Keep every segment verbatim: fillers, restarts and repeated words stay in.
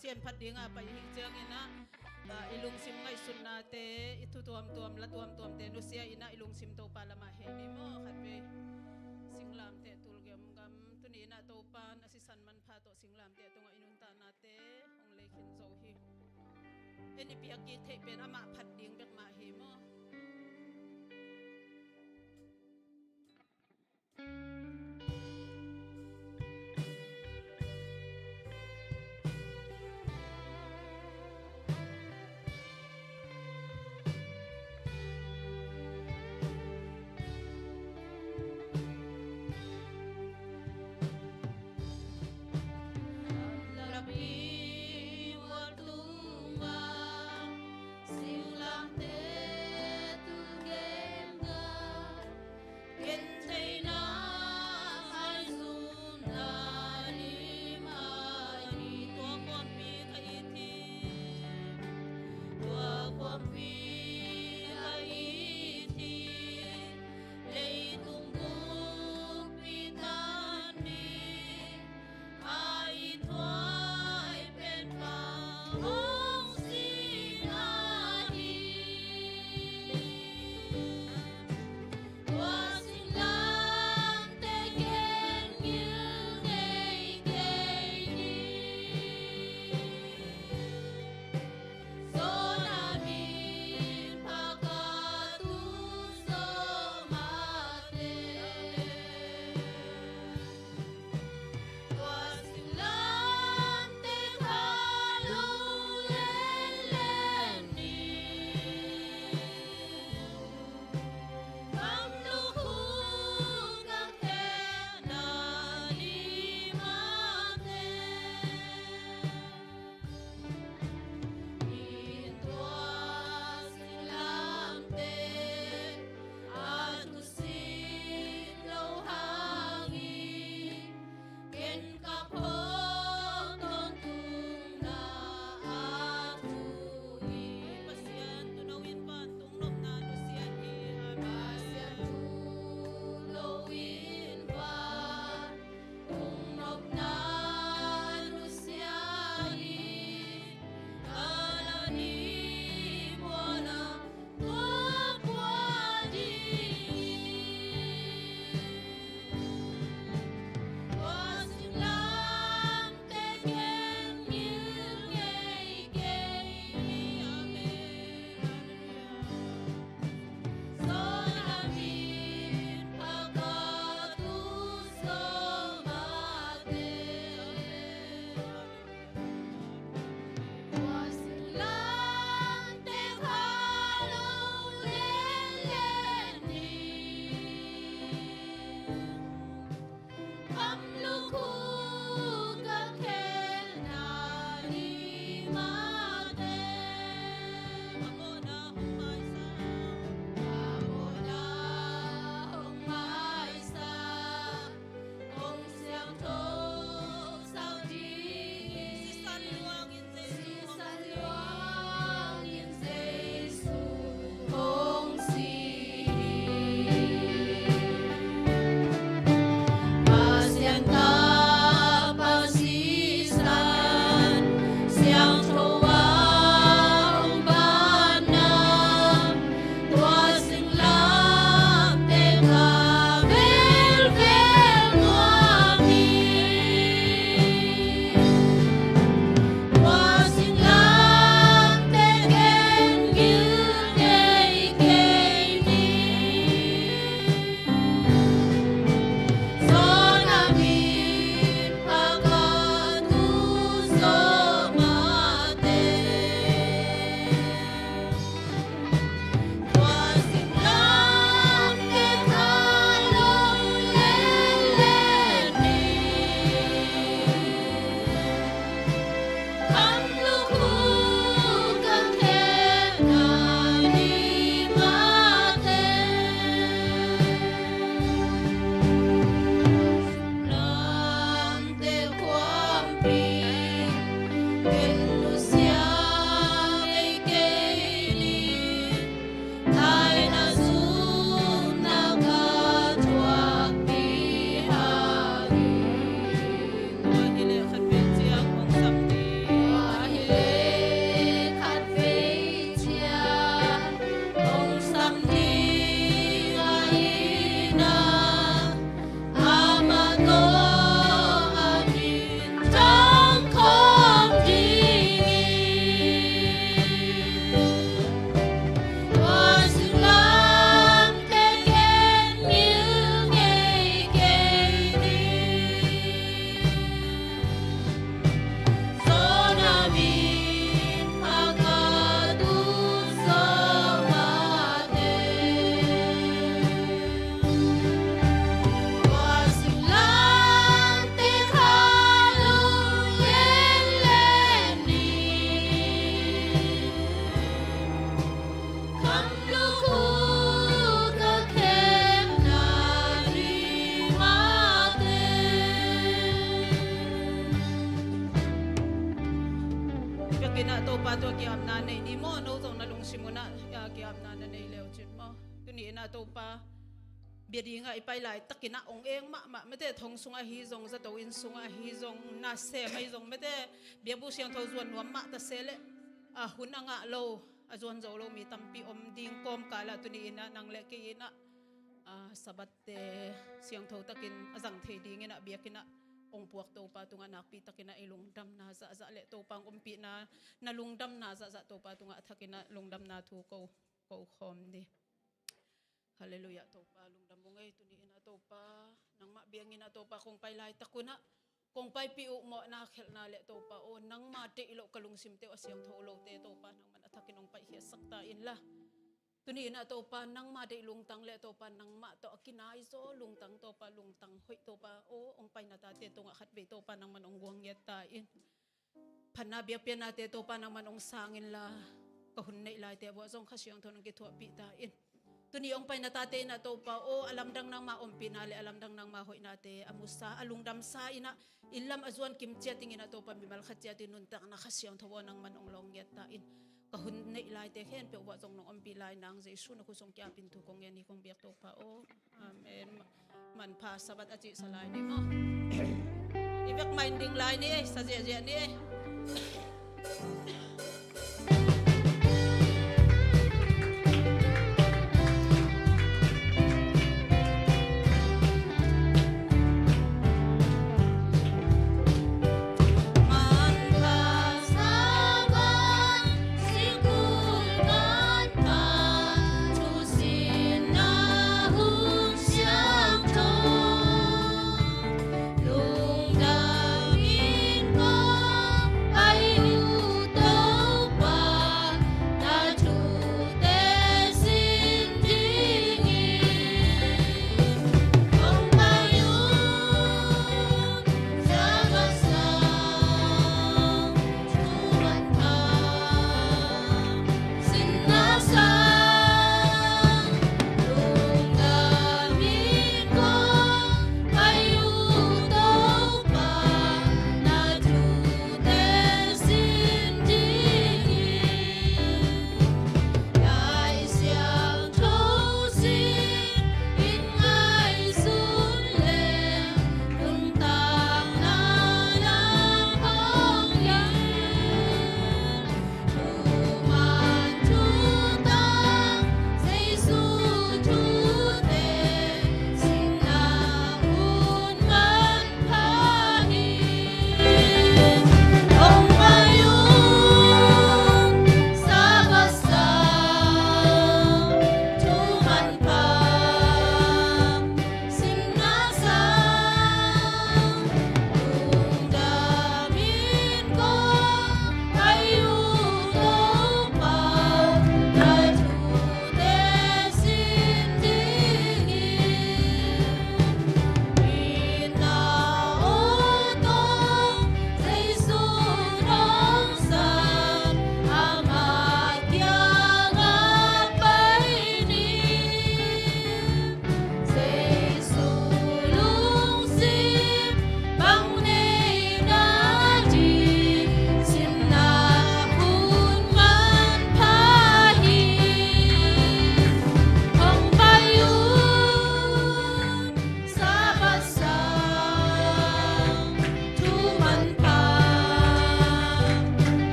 Pasian phat dinga pai hi ciangin ah, ah, i lungsim ngaihsutnate, i thu tuamtuam, la tuamtuamte nusia in ah i lungsim Topa lamah hei ni maw. Khatvei singlamteh tul gemgam, tuni in ah Topa na sisan manpha tawh singlamteh tungah i nuntaknate hong lei khin zo hi. En i piak kik theih pen amah phat ding bek mah hi maw. Damna na nei leu cin maw? Tuni inah Topa, bia dingah i pai laitakinah ong eng mahmah mate, thong sungah ahi zong, zato inn sungah ahi zong, nasem ahi zong mate, biabu siangtho zuan nuam mah ta se leh, a hun a ngah lo, a zuan zo lo mi tampi om ding kawmkalah tuni inah nang le kei inah, a, Sabbath te siangtho takin a zang thei dingin ah biakinn ah ong puak Topa tungah nakpi takin ah i lungdamna zahzah le Topa ong ompihna, na lungdamna zahzah Topa tungah a thakin ah lungdamna thu ko, ko khawm ni. Halleluiah Topa, lungdam ung ei, tuni inah Topa, nangmah biangin ah Topa kong pai laitak un ah kong paipih uh mawhna khelhna le Topa aw, nangma deih loh ka lungsimte uh a siangtho lote Topa nangman a thakin ong paikhiatsak ta inla. Tuni inah Topa nangma deih lungtang le Topa nangmah tawh a kinaizaw lungtang Topa lungtang hoih Topa aw, ong paina tate tungah khatvei Topa nangman ong guang ngiat ta in. Phatna biakpiaknate Topa nangman ong sang inla, ka hun neih laite vuah zong Kha Siangtho nong kithuahpih ta in. Tuni ong paina tate inah Topa aw, a lamdang nangma ompihna le a lamdang nangma hoihnate a musa a lungdamsa inah, inn lam a zuan kim ciat dingin ah Topa mimal khat ciatin nuntakna Kha Siangtho aw nangman ong lawng ngiat ta in. Ka hun neih laite khempeuh vuah zong nong ompih lai nang Jesu na khut sung kiapin thu kong ngen hi kong biak Topa aw. Amen. Manpha Sabbath a cihsa lai ni maw? I vek main ding lai ni ei, sa ziahziah ni ei.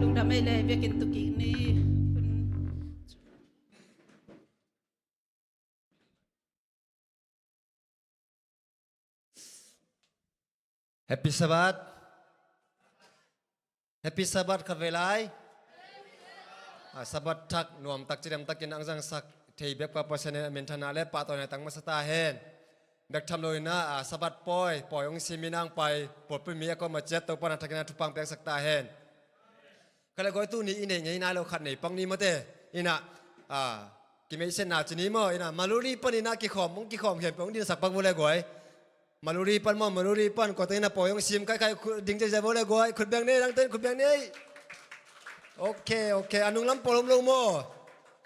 Lungdam ei le, biakinn tu kik ni. Happy Sabbath. Happy Sabbath khatvei lai. A, Sabbath thak nuamtak cidamtakin ang zangsak thei bek pa Pasian in a minthanna le pahtawina tang masa ta hen. Bek tham lo inah, a, Sabbath pawi, pawi hong simin ang pai, pawlpi mi a kawm a ciat Topa na thakin a thupha piaksak ta hen. Kale guai, tuni i nei ngei nai lo khat nei pang ni mate. Inah, a, kimeihsetna ci ni maw, inah Maluri pan inah kikhawm, hong kikhawm khempeuh hong dinsak pak vo le guai. Maluri pan maw, Maluri pan, kua teng inah pawi hong sim kaikai ding ciacia vo le guai, khut beng ni ei, nangten khut beng ni ei. Ok, ok. A nunglam pawl om lo maw?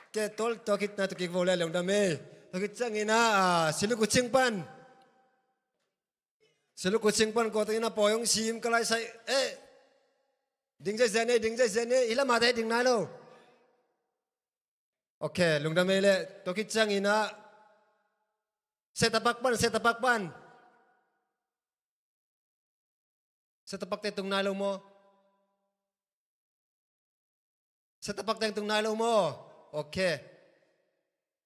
Ke tol, tua khit na tua kik vo le lungdam ei. Tua khit ciangin ah, ah, Siluk uh cing pan. Siluk uh cing pan ko tengin a pawi hong sim ka lai sai. Eh. Ding zai zen ei, ding zai zen ei. Hi lamah te ding nai lo. Ok, lungdam ei le. Tua khit ciangin ah. Setapak pan, setapak pan. Setapakte tung nai lo maw? Setapakte tung nai lo maw? Ok.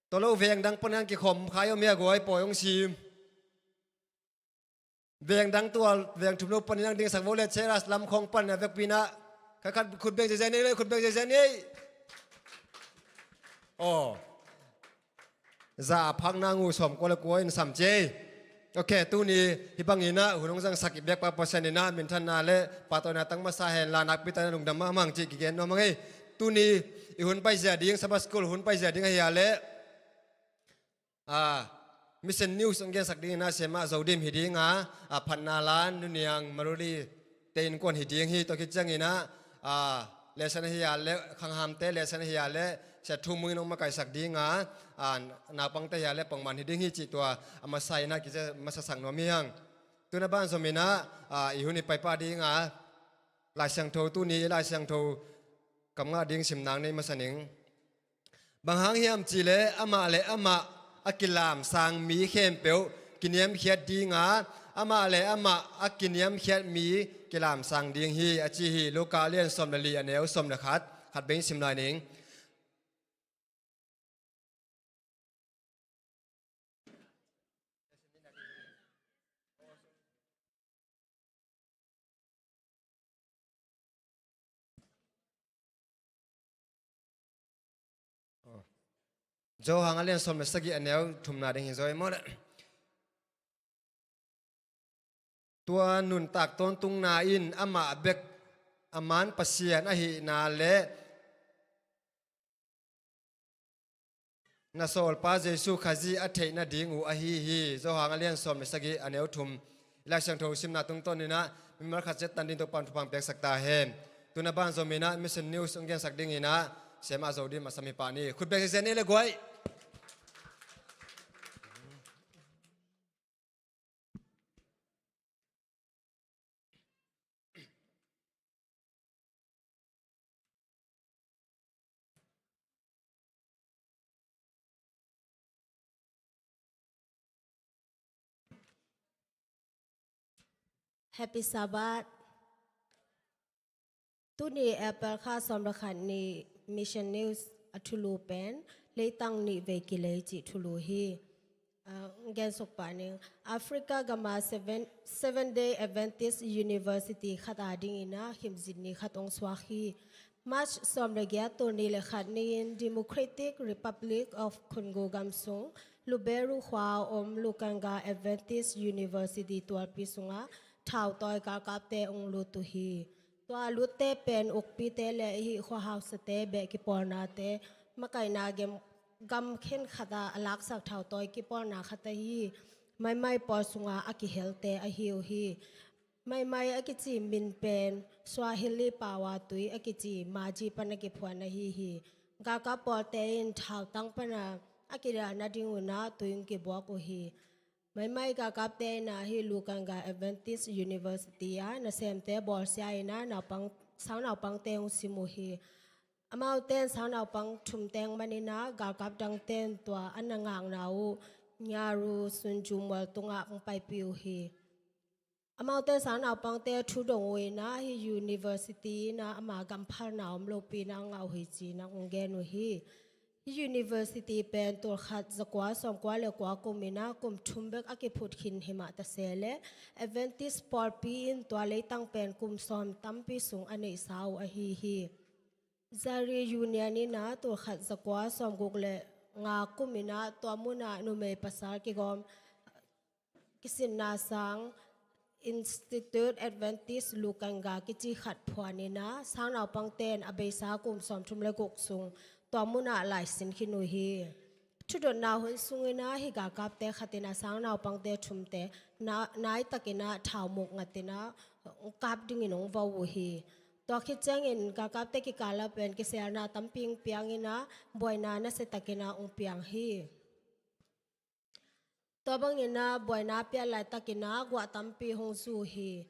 Tua lo veng dang panin kikhom khai om hia guai pawi hong sim. Veng dang tual, veng thum lo panin ang dingsak vo le cheras lam khong pan a vekpi na. Khat khat khut beng zia zia nei le khut beng zia zia nei. Aw. Za a phak nang uh sawm kua le kua in sam ci ei. Ok, tuni hih bangin ah hun hong zangsak i biakpa Pasian in ah minthanna le pahtawina tang masa hen la nakpi tak in ah lungdam mahmah ang cih kigen nuam hang ei. Tuni i hun paizia ding, Sabbath School hun paizia ding ahi a leh, ah, Mission News hong gensak dingin ah Siamah Zo Dim hi ding a, ah, phatna lan Nu Niang Maruli te innkuan hi ding hi. Tua khit ciangin ah, ah, lesson ahi a leh, khanghamte lesson ahi a leh, Sia Thu Mung in hong makaisak ding a, ah, naupangte ahi a leh pongman hi ding hi cih tua a masa in ah kiza masasak nuam hi hang. Tuna ban zom in ah, ah, i hun i paipah ding a, Lai Siangtho tuni, Lai Siangtho kam ngah ding sim nang nei masa ning. Bang hang hiam cih leh amah le amah a kilamsang mi khempeuh kiniamkhiat ding a, amah le amah a kiniamkhiat mi kilamsang ding hi, a ci hi. Luka lian sawm le li a neu sawm le khat, khat beng sim lai ning. Johan a lian sawm le sagih a neu thumna ding hi zaw i maw le. Tua nuntak tawntungna in amah bek a man Pasian ahihna le na sawlpa Jesu Khazih a theih nading uh ahi hi. Johan a lian sawm le sagih a neu thum. I Lai Siangtho simna tungtawn in ah mimal khat zet tan ding Topa'n thupha piaksak ta hen. Tuna ban zom in ah Mission News hong gensak dingin ah Siamah Zo Dim a sam hi pah ni. Khut beng zia zia nei le guai. Happy Sabbath. Tuni April kha sawm le khat ni Mission News a thulu pen leitang nih vei kilei cih thulu hi. Ah, gen suk pah ning. Africa gama Seven, Seven Day Adventist University khat a dingin ah khimzin ni khat hong suak hi. March sawm le giat, tul nih le khat ni-in Democratic Republic of Congo gam sung Lubero khua a om Lukanga Adventist University tualpi sungah thautawi galkapte hong lut uh hi. Tua lutte pen ukpite le hih khuahausate beh kipawlnate makaihna gam, gam khenkhat ah a laksak thautawi kipawlna khat ahi hi. Maimai pawl sungah a kihelte ahi uh hi. Maimai a kici min pen Swahili pau a tui a kici maji pan a kiphuan ahi hi. Galkap pawlte in thautang pan a a kidah nading un ah tui hong kibuak uh hi. Maimai galkapte in ah hih Lukanga Adventist University ah nasemte bawlsia in ah naupang, sang naupangte hong sim uh hi. Amaute in sang naupang thum teng man in ah galkap dangte in tua a na ngakna uh Nyaru Sunju mual tungah hong paipih uh hi. Amaute in sang naupangte thu dong uh in ah hih university in ah ama gam phalna om lopi in ah a ngah uh hi ci-in ah hong gen uh hi. Hih university pen tul khat za kua sawm kua le kua kum in ah kum thum bek a kiphut khin hi mah ta se leh Adventist pawlpi in tua leitang pen kum sawm tampi sung a neihsa uh ahi hi. Zaire Union in ah tul khat za kua sawm guk le nga kum in ah tua mun ah numei pasal kigawm kisinna sang Institute Adventist Lukanga kici khat phuan in ah sang naupangte in a beisa kum sawm thum le guk sung tua mun ah lai sin khin uh hi. Thudotna hun sung in ah hih galkapte khat in ah sang naupangte thumte na, nai tak in ah thau muk ngat in ah kap dingin hong vo uh hi. Tua khit ciangin galkapte kikal ah pen kiselna tampi hong piang in ah, buaina nasiatakin ah hong piang hi. Tua bangin ah buaina piat laitakin ah guah tampi hong zu hi.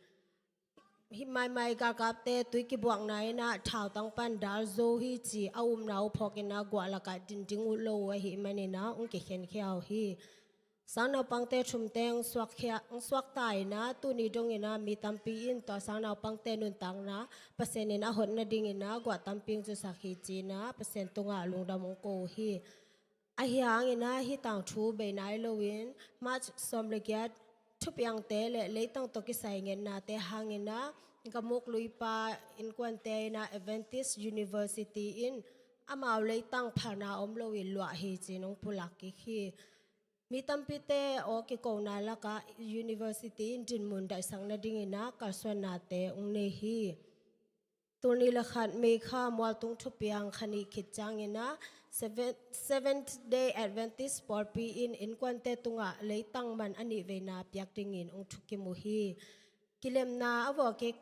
Hih maimai galkapte tui kibuakna in ah thautang pan dal zo hi ci a upna uh phawkin ah guah lakah din ding uh lo uh ahih manin ah hong kikhenkhia uh hi. Sangnaupangte thumte hong suakkhia, hong suakta in ah tuni dongin ah mi tampi in tua sangnaupangte nuntakna Pasian in a hot nadingin ah guah tampi hong zusak hi ci-in ah Pasian tungah lungdam hong ko uh hi. Ahi hangin ah hih tangthu bei nai loin March sawm le giat thupiangte le leitang tawh kisai ngetnate hangin ah Gamuk Luipa innkuante in ah Adventist University in amau leitang phalna om loin luah hi ci-in hong pulak kik hi. Mi tampite aw kikona lakah University in dinmun daihsak nadingin ah kalsuannate hong nei hi. Tul nih le khat May kha mualtung thupiang kha nih khit ciangin ah Seven-, Seventh Day Adventist pawlpi in innkuante tungah leitang man a nihveina piak dingin hong thukim uh hi. Kilemna a vuak kik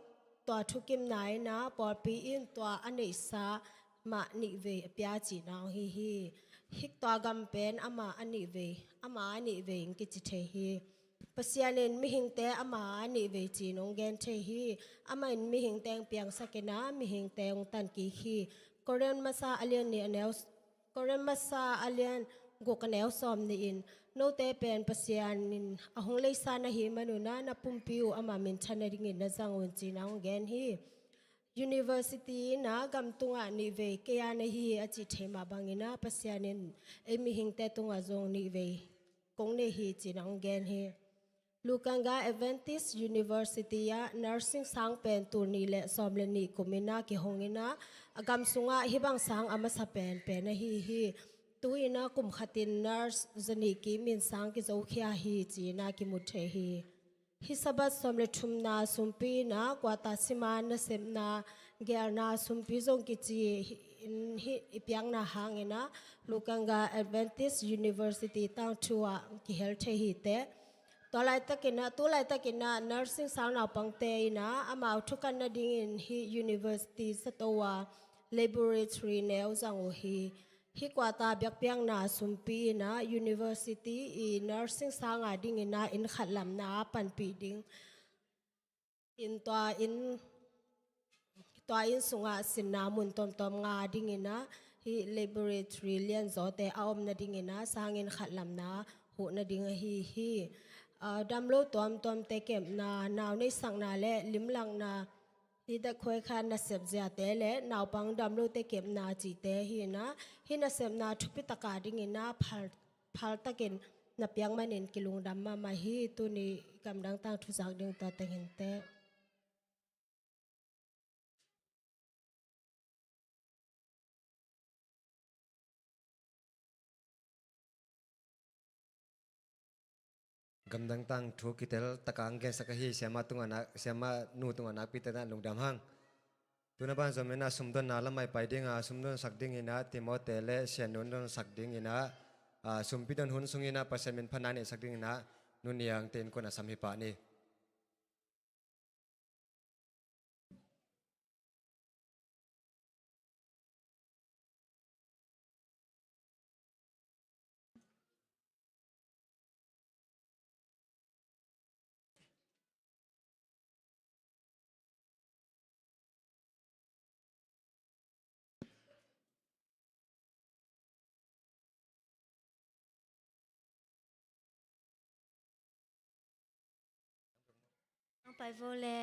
tua thukimna in ah pawlpi in tua a neihsa mah nihvei a pia cihna hong hi hi. Hih tua gam pen amah a nihvei, amah a nihvei hong kici thei hi. Pasian in mihingte amah a nihvei ci-in hong gen thei hi. Amah in mihingte hong piangsak in ah mihingte hong tan kik hi. Korin masa a lian nih a neu, Korin masa a lian guk a neu sawm nih in, note pen Pasian in a hong leisa na hih man un ah na pumpi uh amah minthan nadingin na zang un ci-in ah hong gen hi. University in ah gam tungah nihvei kei a na hi a cih thei mah bangin ah Pasian in ei mihingte tungah zong nihvei kong nei hi ci-in ah hong gen hi. Lukanga Adventist University ah nursing sang pen tul nih le sawm le nih kum in ah kihong in ah a gam sungah hih bang sang a masa penpen ahi hi. Tu-in ah kum khatin nurse za nih kim in sang kizokhia hi ci-in ah kimu thei hi. Hih Sabbath sawm le thumna sumpi in ah quarter sima nasepna geelna sumpi zong kici hi, in hih i piakna hangin ah Lukanga Adventist University tangthu ah kihel thei hi teh. Tua laitakin ah, tu laitakin ah nursing sang naupangte in ah amau thukan nadingin hih university zato ah laboratory neu zang uh hi. Hih quarter biakpiakna sumpi in ah university i nursing sang a dingin ah inn khat lamna panpih ding in tua inn, tua inn sungah sinna mun tuamtuam nga dingin ah hih laboratory lianzawte a om nadingin ah sang inn khat lamna huh nading ahi hi. Ah, damlo tuamtuamte kepna, nau neisakna le limlakna, hih dakhoi kha nasep ziate le naupang damlote kepna cihte hi in ah hih nasepna thupi taka dingin ah phal, phal takin na piak manin kilungdam mahmah hi. Tuni gamdang tangthu zak ding tua teng hi inteh. Gamdang tangthu kitel taka hong gensak ahi siamah tungah nak, siamah nu tungah nakpi takin lungdam hang. Tuna ban zom in ah sumdonna lamah i pai ding a, sumdonsak dingin ah Timote le Sianu hong donsak dingin ah, ah, sumpi don hun sungin ah Pasian min phatna neihsak dingin ah Nu Niangte innkuan a sam hi pah ni. Ang pai vo le.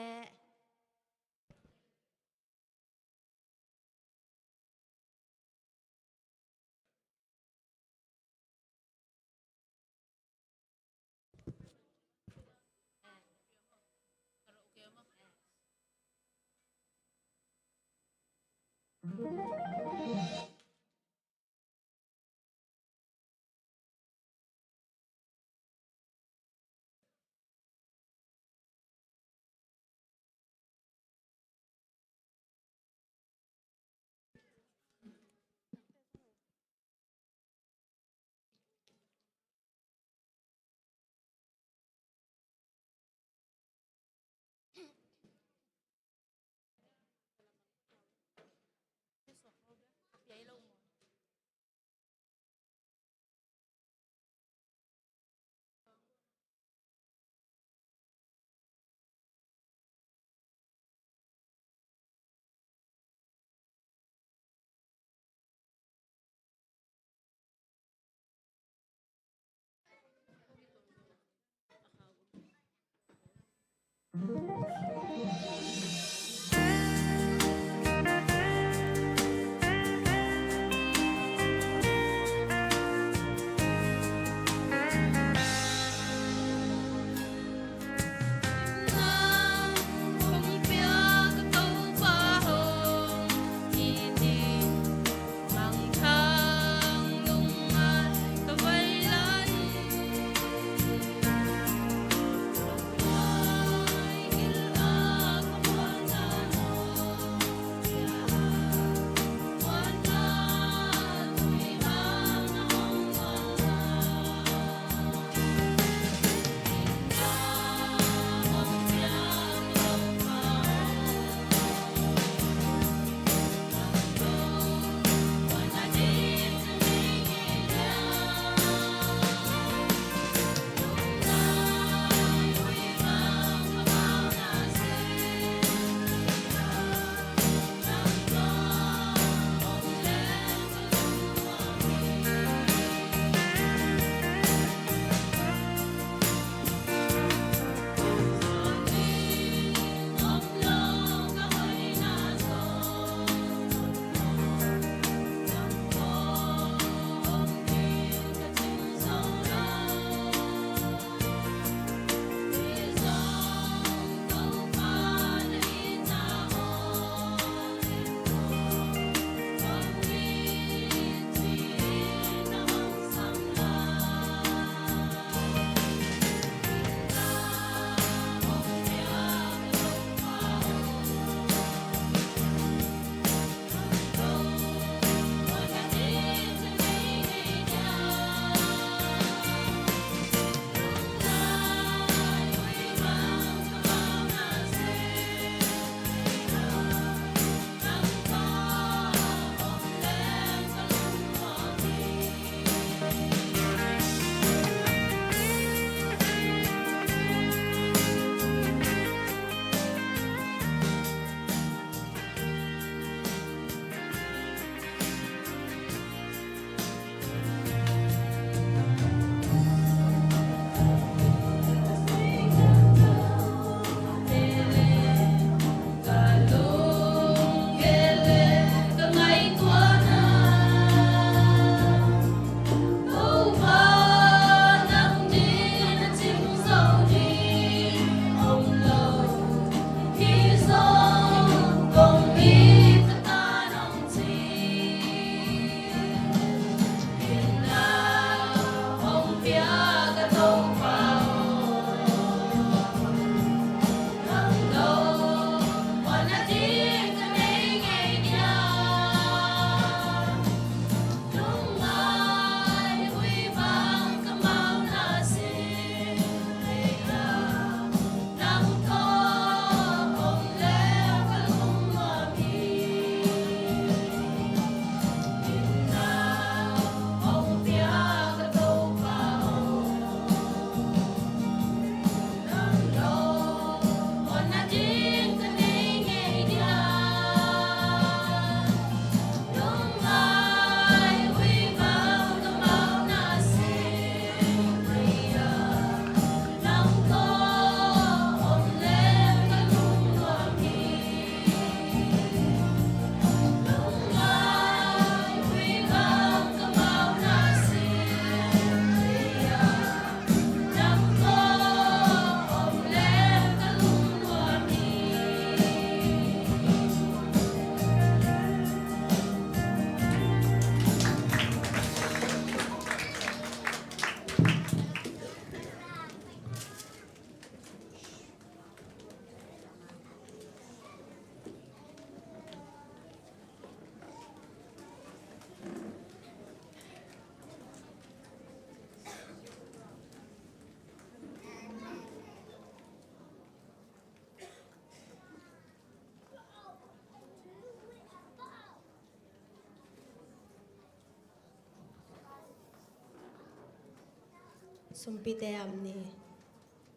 Sumpite ap ni.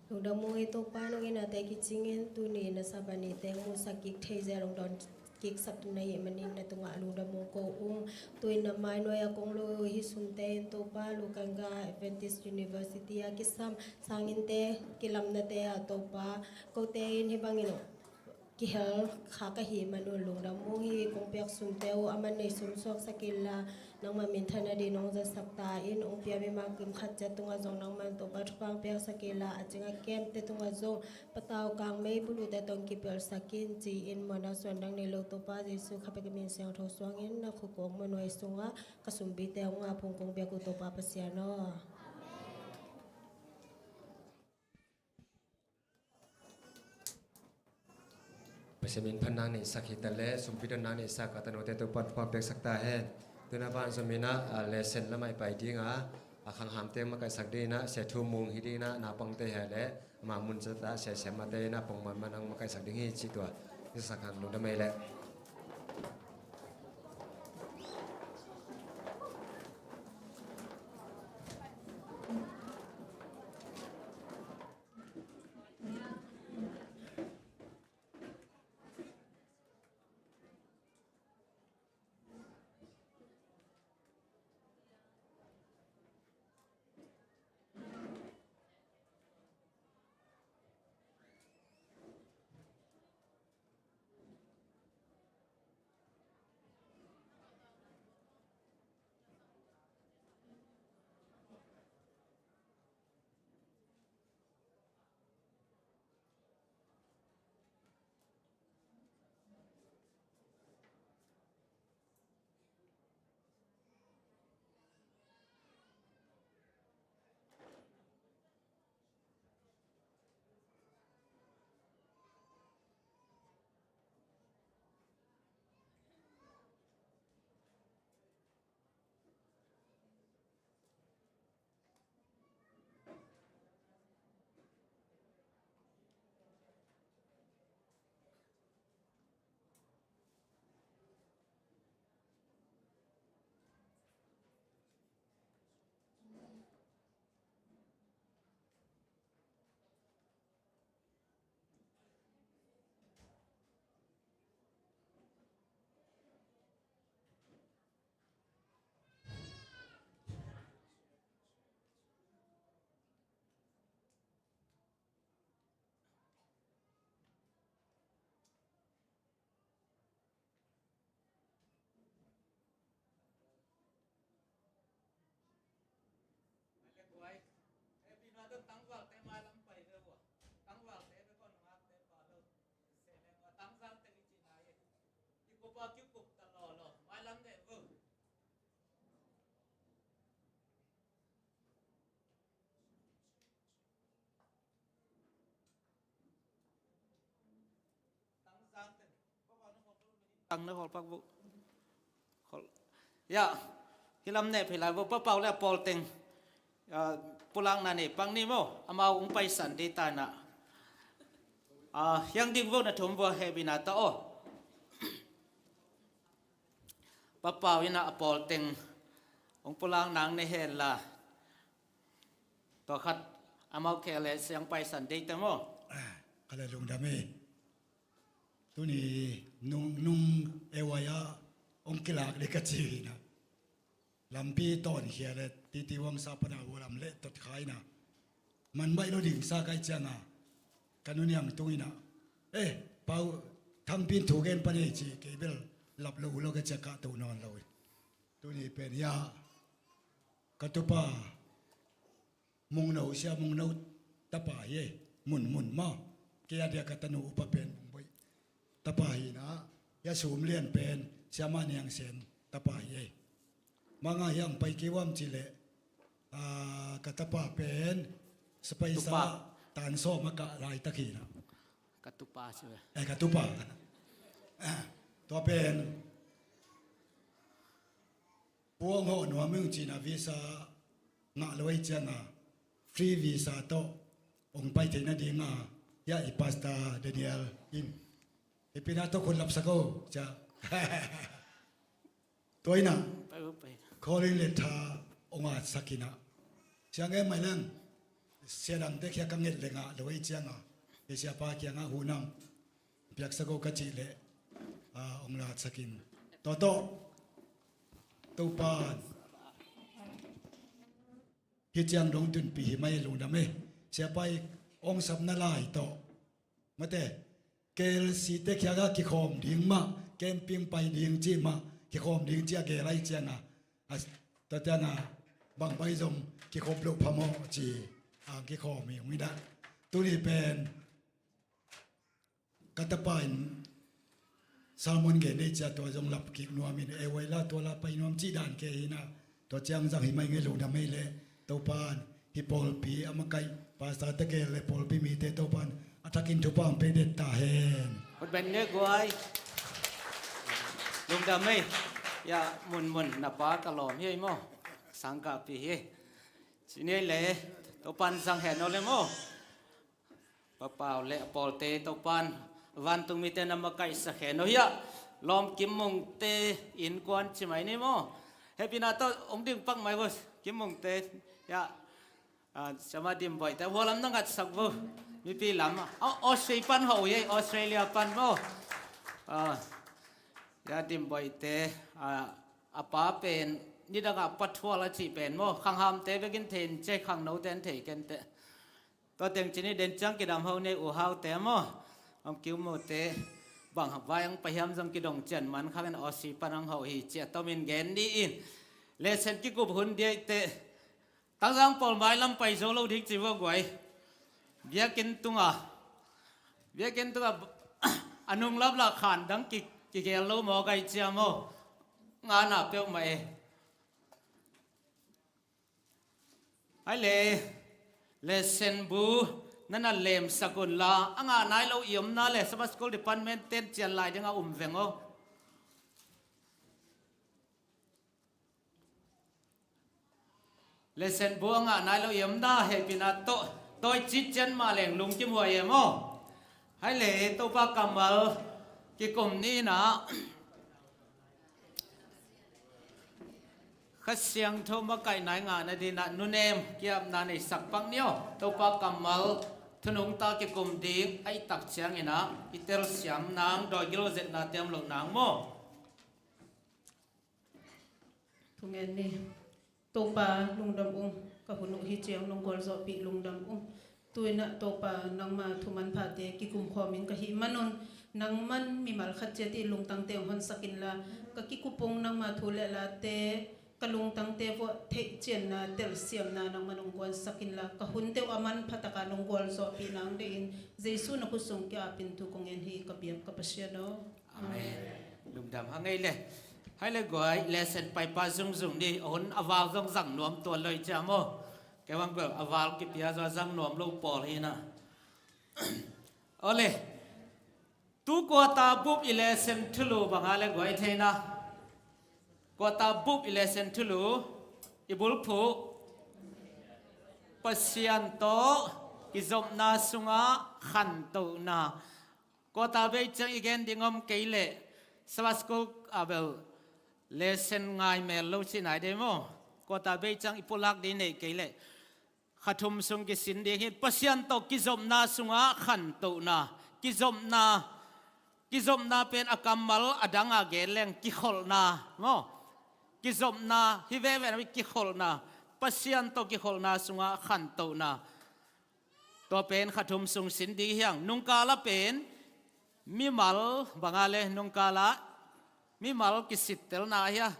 Lungdam ung ei Topa, nong itnate kicing in, tuni na Sabbath nite hong musak kik thei zel lungdam kiksak na hih manin na tungah lungdam ung ko ung. Tu-in na mai nuai a kong lo hih sumte in Topa Lukanga Adventist University a kisam sanginte kilamnate ah Topa kote in hih bangin kihel kha ka hih manun lungdam ung. Hih kong piak sumte uh a man nei sum suaksak inla nangmah minthanna ding nong zatsak ta in, hong pia mimal kim khat ciat tungah zong nangman Topa thupha hong piaksak inla a cing a kemte tungah zong patau kang mei buluhte tawh hong kipelsak in ci-in muanna suan dang nei lo Topa Jesu kha bek min siangtho suangin na khukawk muanhuai sungah ka sumpite hong ngap ung kong piak uh Topa Pasian aw. Pasian min phatna neihsak hi ta leh, sumpi dotna neihsak a tanute Topa thupha piaksak ta hen. Tu-in a van zom in ah, a, lesson lamah i pai ding a, a, khanghamte makaihsak ding in ah, Sia Thu Mung hi ding in ah, naupangte hi leh, ama mun zat ah, Sia Siam Mate in ah, pongman man ang makaihsak ding hi cih tua. Hi sak hang lungdam ei leh. Tang na holpak bu. Hol. Ya, hilam ne phila bu papau le pawl teng. Ah, pulak na ni pang ni mo, amau ung paisan di ta na. Ah, yang ding bu na thum bu he bina ta o. Papau ina a pawl teng ung pulak nang ne he la. Tua khat amau khel le siang paisan dei te maw? Ah, ka le lungdam e. Tuni nung, nung e wai a ong kilak le ka ci hi na. Lampi tawn khia le titi wang sa pana ua lam le tot khai na. Man baih lo ding sa kai ciang a. Ka nu niang tung ina. Eh, pau thang pin thu gen pan ei ci kei bel lap lo u lo ka cia ka tu nawn lo i. Tuni pen ya. Ka tupa Mungno, Sia Mungno tapa hi ei. Mun, mun maw. Kei a dia ka tanu upa pen Mungboih tapa hi na. Hia Sum Lian pen Sia Ma Niang Sen tapa hi ei. Manga hiang pai kiwam ci le, ah, ka tapa pen Sapaisa Tan Sawm a kah laitak hi na. Ka tupa ci le. Eh, ka tupa. Tua pen Puang hawh nuam ing cina visa ngah lo ei cianga free visa tawh hong pai theihna dinga hia i Pastor Daniel in hipina tawh khut lapsak o cia. Tua ina calling letter hong atsak ina siang e mai leng sia dangte khia ka nget le ngah lo ei cianga i siapa kianga hunam piaksak o ka cih leh a, hong latsakin. Tua tawh Topan hih ciang dong tunpih hi mai, lungdam ei. Siapa i hong sapna lai tawh mate, K L C te khiaga kikhawm ding mah, camping pai ding cih mah, kikhawm ding cih a gel ahi cianga, a, tua cianga bang pai zong kikhop loh phamawh ci a kikhawm hi hong hi dah. Tuni pen ka tapa in sermon gen nei cia, tua zong lap kik nuam in, e wai la tua la pai nuam cih dan ke hi na, tua ciang zang hi mai ngei, lungdam ei leh. Topan hih pawlpi a makaih, pastor te gel le pawlpi mite Topan a thakin thupha hong pia det ta hen. Hut ben ngei guai. Lungdam ei. Ya, mun mun na pa ka lawm hi ei maw. Sangkahpih hi ei. Ci ni ei le, Topan zang hen aw le maw. Papau le a pawlte Topan vantung mite na makaihsak hen aw hiah. Lawm Kim Mungte innkuan ci mai ni maw. Hehpihna tawh hong ding pak mai vo Kim Mungte hiah. A, siama Dim Boih te, hua lam na ngatsak vo. Mipi lam a, Australia pan ho hi ei, Australia pan maw. A, ya Dim Boih te, a, a pa pen nidangah pathual a cih pen maw. Khanghamte bekin thei in cei, khangnote an thei kenteh. Tua teng ci ni, den ciang kidam ho ni ei, U Haute maw, Om Kiu Mute, bang vai ang pahiam zong kidong cian man khangin Aussie pan ang ho hi ci a tomin gen ni in. Lesson kikup hun diaih teh, Tangzang pawl mailam pai zo lo ding ci vo guai. Biakinn tunga, biakinn tunga a nung lamlah khan dang ki, kigel lo maw gai cia maw. Ngana peuhmah e. Ai le, lesson bu na na lemsak unla, a ngah nai lo i omna le Sabbath School Department ten cian lai ding a um veng aw. Lesson bu a ngah nai lo i omna hehpihna tawh tawi cit cian mah leng lungkim huai em aw. Hai le, Topa kammal kikum ni inah Kha Siangtho makaihna i ngah nadinah nunem kiapna neisak pak ni aw. Topa kammal thu nungta kikum ding a i tak cianginah i telsiam nang, dawigilo zetna tem loh nang maw. Thungen ni. Topa lungdam ung, ka hun uh hi ciang nong gualzawhpih lungdam ung. Tu inah Topa nangma thu manphate kikum khawmin ka hih manun, nangman mimal khat ciat i lungtangte hong honsak inla, ka kikup ung, nangma thu le late ka lungtangte vuah theihcianna, telsiamna nangman hong guansak inla, ka hunte uh a manpha taka nong gualzawhpih nang deihin Jesu na khut sung ki-apin thu kong ngen hi ka biak ka Pasian aw. Amen. Lungdam hang ei le. Hai le guai, lesson paipa zungzung ni, a hun a val zong zang nuam tuan lo i ciam aw. Kei bang bel a val kipia zaw zang nuam lo pawl hi na. Aw le. Tu kuata bup i lesson thulu banga le guai theina. Kuata bup i lesson thulu i bulphuh Pasian tawh kizopna sungah khantohna. Kuata bei ciang i gen ding om kei leh, Sabbath School a bel lesson ngai mel lo ci nai dei maw? Kuata bei ciang i pulak ding neih kei leh, kha thum sung kisin ding hi. Pasian tawh kizopna sungah khantohna. Kizopna, kizopna pen a kammal a danga gen leng kikholhna maw? Kizopna hi veve na, kikholhna. Pasian tawh kikholhna sungah khantohna. Tua pen kha thum sung sin ding hiang. Nungkala pen mimal banga le nungkala mimal kisittelna hia,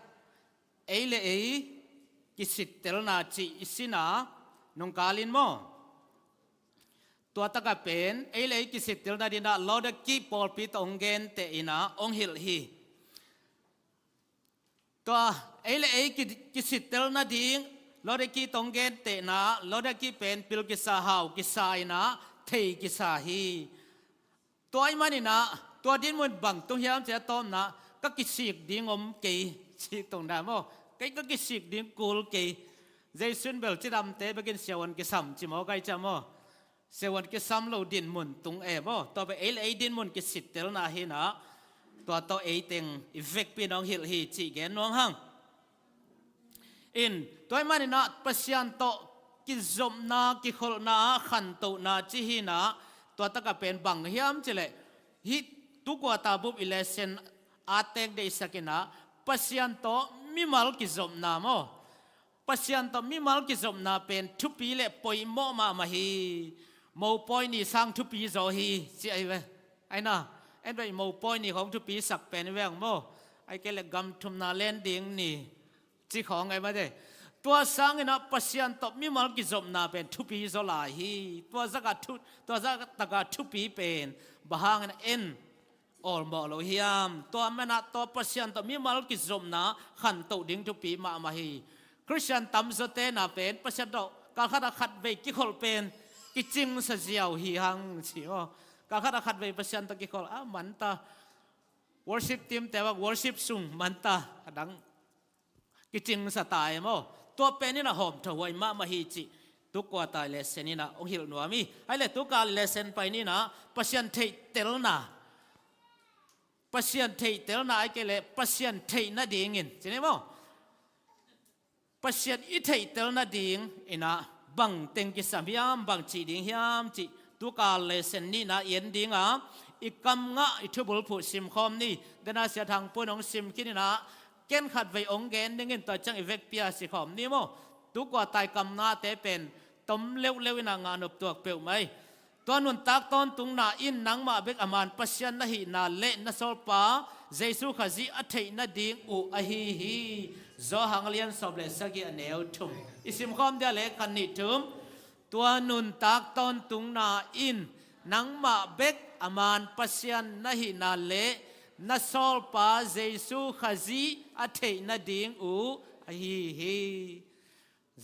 ei le ei kisittelna cih i sina nungkalin maw? Tua taka pen ei le ei kisittelna dinah Laodiki pawlpi tawh hong genteh inah hong hilh hi. Tua ei le ei ki, kisittelna ding Laodiki tawh hong gentehna, Laodiki pen pil kisa, hau kisa inah thei kisa hi. Tua i maninah tua dinmun bang tung hiam cia tawmna, ka kisik ding om kei ci tungna maw? Kei ka kisik ding kul kei. Jesu in bel cidamte bekin siavuan kisam ci maw, kai cia maw? Siavuan kisam lo dinmun tung e maw? Tua bel ei le ei dinmun kisittelna hinah tua tawh ei teng i vekpi nong hilh hi cih gen nuam hang. In tua i maninah Pasian tawh kizopna, kikholhna, khantohna ci hinah tua taka pen bang hiam cileh hih tu kuata bup i lesson a tek deihsak inah Pasian tawh mimal kizopna maw? Pasian tawh mimal kizopna pen thupi le poimawh mahmah hi. Mopawi ni sang thupi zaw hi ci ahi ve. Aina, en ve, mopawi ni khawng thupi sak pen i veng maw? Ai kei le gam thumna len ding ni ci khawng ai mate. Tua sanginah Pasian tawh mimal kizopna pen thupi zaw lai hi. Tua zakah thu, tua zakah takah thupi pen bang hangin en awlmawh lo hiam? Tua manah tua Pasian tawh mimal kizopna khantoh ding thupi mahmah hi. Khristian tamzawte na pen Pasian tawh kalkhatah khatvei kikholh pen kicingsa ziau hi hang ci maw? Kalkhatah khatvei Pasian tawh kikholh a manta, worship team te bang worship sung manta a dang kicingsa ta e maw? Tua pen inah hawmthahuai mahmah hi cih tu kuatai lesson inah hong hilh nuam hi. Hai le tukal lesson pai ninah Pasian theihtelna, Pasian theihtelna ai kei le Pasian theih nadingin ci ni maw? Pasian i theihtel nading inah bang teng kisam hiam, bang cih ding hiam cih tukal lesson nihna i en dinga i kam ngah i thubulphuh simkhawm ni. Dena Sia Thang Pun hong sim khin inah ken khatvei hong gen dingin tua ciang i vekpi a sikhawm ni maw? Tu kuatai kamnate pen tom leuhleuh inah ngah nop tuak peuhmah hi. Tua nuntak tawntungna in nangmah bek a man Pasian na hihna le na sawlpa Jesu Khazih a theih nading uh ahi hi. Johan a lian sawm le sagih a neu thum. I simkhawm dia le khat nih thum. Tua nuntak tawntungna in nangmah bek a man Pasian na hihna le na sawlpa Jesu Khazih a theih nading uh ahi hi.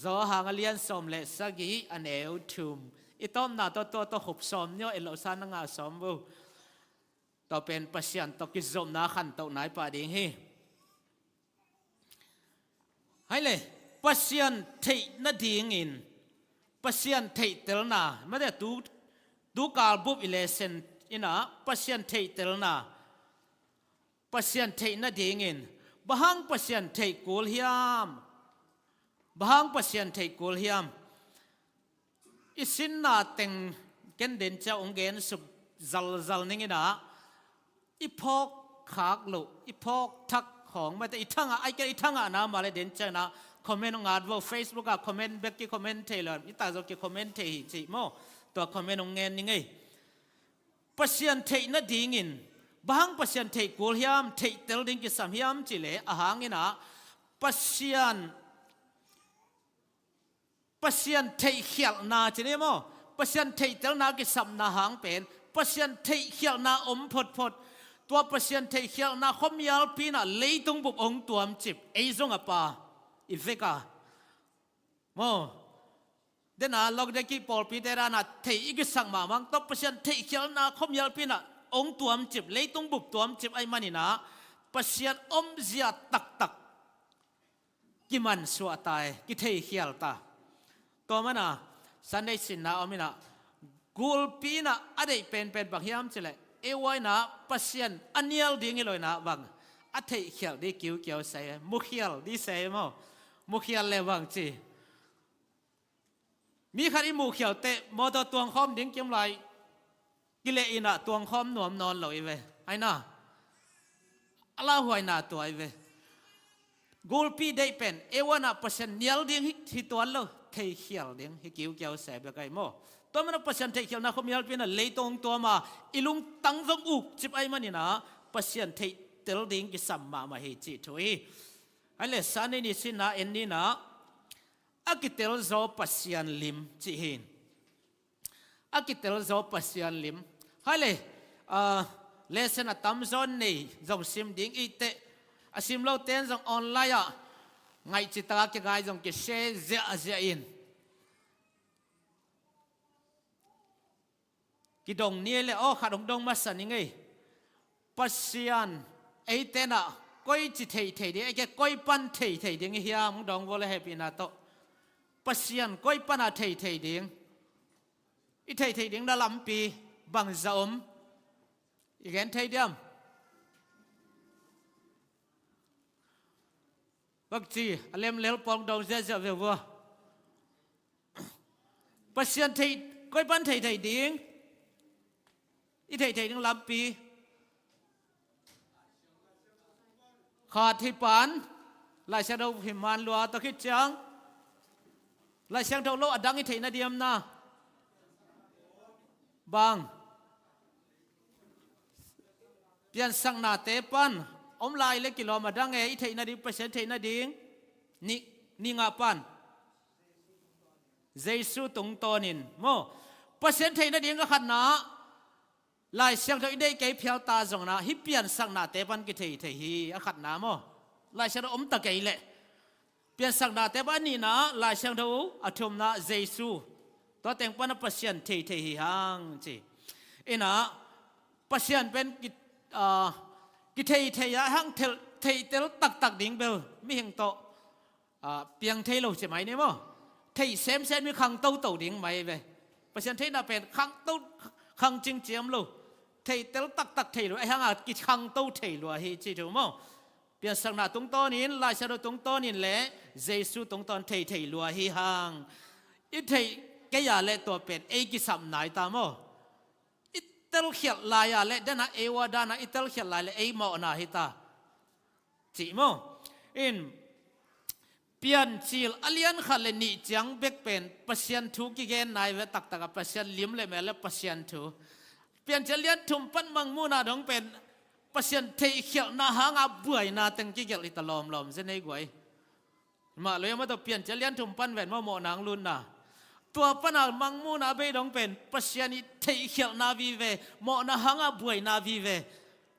Johan a lian sawm le sagih a neu thum. I tawpna tawh tua tawh khup sawm ni aw, etlohsa na ngah sawm vo. Tua pen Pasian tawh kizopna khantoh nai pah ding hi. Hai le, Pasian theih nadingin Pasian theihtelna mate tu, tukal bup i lesson inah Pasian theihtelna, Pasian theih nadingin bang hang Pasian theih kul hiam? Bang hang Pasian theih kul hiam? I sinna teng ken den ciau hong gen sup zalzal ning inah i phawk khak loh, i phawk thak khawng mate i thangah, ai kei i thangah na mah le den ciau inah comment hong at vo, Facebook ah comment bek ki comment thei lo, i takzawh ki comment thei hi cih maw? Tua comment hong ngen ning ei. Pasian theih nadingin bang hang Pasian theih kul hiam, theihtel ding kisam hiam cih le a hang inah Pasian, Pasian theihkhialhna ci ni maw? Pasian theihtelna kisapna hang pen Pasian theihkhialhna om photphot. Tua Pasian theihkhialhna khuamialpi inah leitung bup hong tuamcip ei zong a pa i vek a maw? Dena lok deki pawlpite danah thei i kisak mahmah tawh Pasian theihkhialhna khuamialpi inah hong tuamcip, leitung bup tuamcip ai maninah Pasian omzia taktak kimansuah ta e, kitheikhial ta. Tua mana Sunday sinna om inah gulpi inah a deih penpen bang hiam cih leh ei ua inah Pasian a nial ding hi lo inah bang a theihkhial ding kiukiau sa e, mukhial ding sa e maw? Mukhial le bang ci? Mi khat i muhkhial teh mawtaw tuangkhawm ding kim lai kileh inah tuangkhawm nuam nawn lo i ve. Aina a lauhuaina tua i ve. Gulpi deih pen ei ua inah Pasian nial ding hi, hi tuan lo, theikhial ding hi kiukiau sa bek ai maw? Tua mana Pasian theikhialna khuamialpi inah leitung tuam a i lungtang zong ukcip ai maninah Pasian theihtel ding kisam mahmah hi cih thu hi. Hai le Sunday ni sinna en ninah a kitel zaw Pasian lim cih hi. A kitel zaw Pasian lim. Hai le, ah, lesson a tamzaw nei zong sim ding i teh a sim lote in zong online ah ngaihcitaka kingai zong kishare ziahziah in. Kidong ni le aw khat hong dong masa ni ngei. Pasian eite inah koici theihthei ding, eite koi pan theihthei ding i hiam hong dong vua le hehpihna tawh. Pasian koi pana theihthei ding, i theihthei ding na lampi bangzah om? I gen thei diam? Bangci a lemlel pawng dong ziahziah ve vua. Pasian theih, koi pan theihthei ding, i theihthei ding lampi. Khat hi pan, Lai Siangtho hi man lua, tua khit ciang Lai Siangtho lo a dang i theihna diam na? Bang? Piansaknate pan om lai le kilawm a dang e, i theihna ding, Pasian theihna ding. Nih, nih ngah pan Jesu tungtawnin maw? Pasian theihna ding a khatna, Lai Siangtho i deih kei phial ta zongin ah hih piansaknate pan kithei thei hi, a khatna maw? Lai Siangtho om ta kei leh piansaknate pan, a nihna Lai Siangtho, a thumna Jesu. Tua teng pan a Pasian thei thei hi hang ci. Inah Pasian pen ki, ah, kithei thei a hang thel, theitel taktak ding bel mihing tawh, ah, piang thei lo ci mai ni maw? Thei semsem mi khangto to ding mai ve. Pasian theihna pen khangto, khang cingciam lo. Theitel taktak thei lo, a hang a kikhangto thei lua hi ci thu maw? Piansakna tungtawnin, Lai Siangtho tungtawnin le Jesu tungtawn thei thei lua hi hang. I theih kei a le tua pen ei kisam nai ta maw? I telkhialh lai a le, dana ei ua dana i telkhialh lai le ei mawhna hi ta. Cih maw? In, Piancil a lian khat le nih ciang bek pen Pasian thu kigen nai ve taktak a, Pasian lim le mel le Pasian thu. Piancil a lian thum pan Mangmuhna dong pen Pasian theihkhialhna hanga buaina teng kigelh hi ta lawmlawm zen ei guai. Mah lo ia mah tawh Piancil a lian thum pan ven maw, mawhna hang lutna. Tua pana Mangmuhna bei dong pen Pasian i theihkhialhna vive, mawhna hanga buaina vive,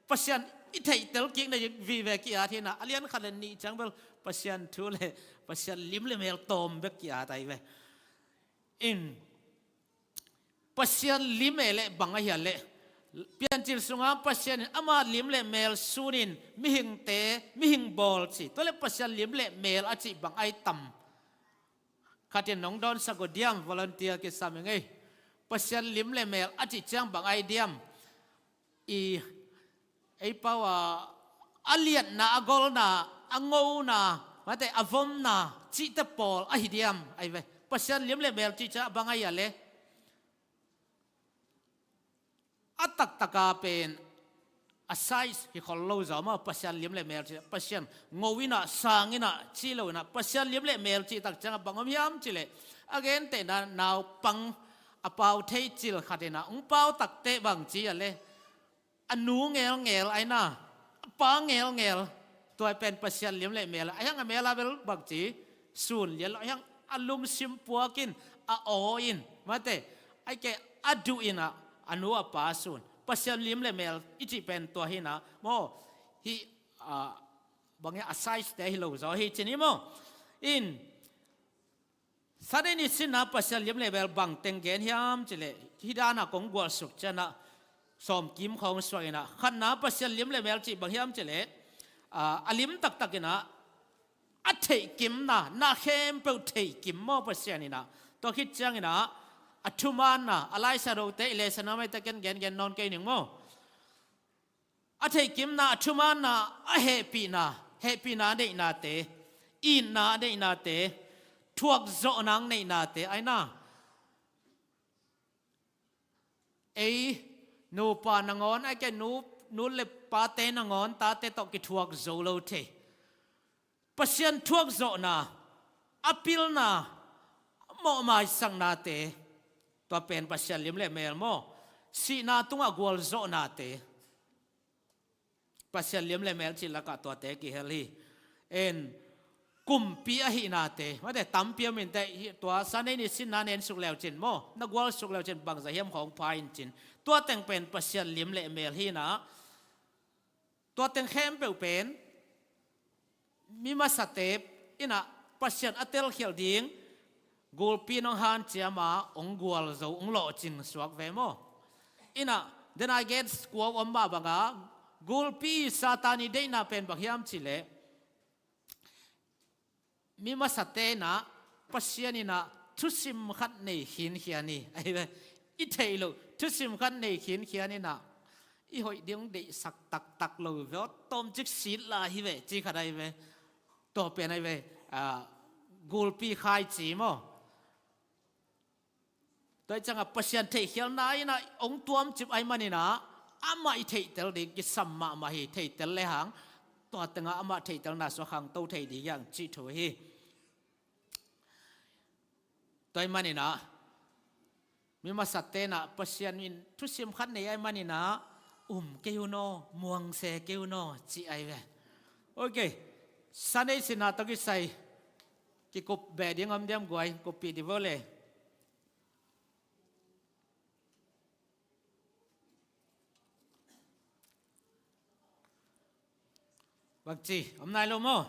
Pasian i theihtel kikna vive ki-at hi na, a lian khat le nih ciang bel Pasian thu le Pasian lim le mel tawm bek ki-at ahi ve. In, Pasian lim e le bang ahia le, Piancil sunga Pasian in ama lim le mel sunin mihingte, mihing bawl ci. Tua le Pasian lim le mel a cih bang ahi tam? Khatin nong dawnsak uh diam, volunteer kisam ing ei. Pasian lim le mel a cih ciang bang ahi diam? I, ei pau a, a liatna, a golna, a ngona, mate, a vomna cihte pawl ahi diam? Ahi ve. Pasian lim le mel cih ciang a bang ahia le, a taktaka pen a size hi khol lo zaw maw, Pasian lim le mel cih, Pasian ngo inah, sang inah, cih lo inah, Pasian lim le mel cih tak ciang a bang om hiam cih leh, a gentehna naupang a pau thei cil khat inah hong pau takte bang ci a le, a nu ngelngel ahi na, a pa ngelngel, tua pen Pasian lim le mel a, a hiang a mel a bel bang ci, sun lian lo, a hiang a lungsim puak in, a aw in, mate, a hih kei a duh inah, a nu a pa sun. Pasian lim le mel i cih pen tua hi na maw, hih, ah, bang hiam, a size te hi lo zaw hi ci ni maw. In, Sunday ni sinna Pasian lim le mel bang teng gen hiam cih leh, hih dana kong gualsuk cianah sawmkim khawng suak inah, khatna Pasian lim le mel cih bang hiam cih leh, ah, a lim taktak inah a theihkimna, na khempeuh theihkim maw Pasian inah. Tua khit ciang inah a thumaanna, a Lai Siangthote i lesson a maite ken gengen nawn kei ning maw. A theihkimna, a thumaanna, a hehpihna, hehpihna a neihnate, itna a neihnate, thuakzawhna a neihnate ahi na. Ei nupa nangawn, a hih kei nu, nu le pate nangawn tate tawh kithuak zo lo thei. Pasian thuakzawhna, a pilna, a mawhmaisaknate, tua pen Pasian lim le mel maw. Sihna tungah gualzawhnate, Pasian lim le mel cih lakah tuate kihel hi. En, kumpi ahihnate, mate, tampi om inteh, tua Sunday ni sinna na ensuk leucin maw, na gualsuk leucin bangzah hiam khawng pha in cin. Tua teng pen Pasian lim le mel hi na. Tua teng khempeuh pen mi masate inah Pasian a telkhialh ding gulpi nong hanciam a hong gualzo, hong lawhcing suak ve maw. Inah, then I get squaw om mah banga, gulpi Satan i deihna pen bang hiam cih leh, mi masate inah Pasian inah thusim khat nei khinkhian hi. Ahi ve, i theih loh thusim khat nei khinkhian inah i hoih ding deihsak taktak lo ve, aw, tawmcik sit lai hi ve, ci khat ahi ve. Tua pen ahi ve, ah, gulpi khaici maw. Tua hi ciangah Pasian theihkhialhna inah hong tuamcip ahi maninah, amah i theihtel ding kisam mahmah hi, theihtel lehang tua tengah amah theihtelna sua khangto thei ding hiang cih thu hi. Tua ahih maninah mi masate inah Pasian in thusim khat nei ahih maninah um kei un aw, muangse kei un aw, ci ahi ve. Ok. Sunday sinna tawh kisai kikup beh ding om diam guai, kuppih dih vo le. Bangci om nai lo maw?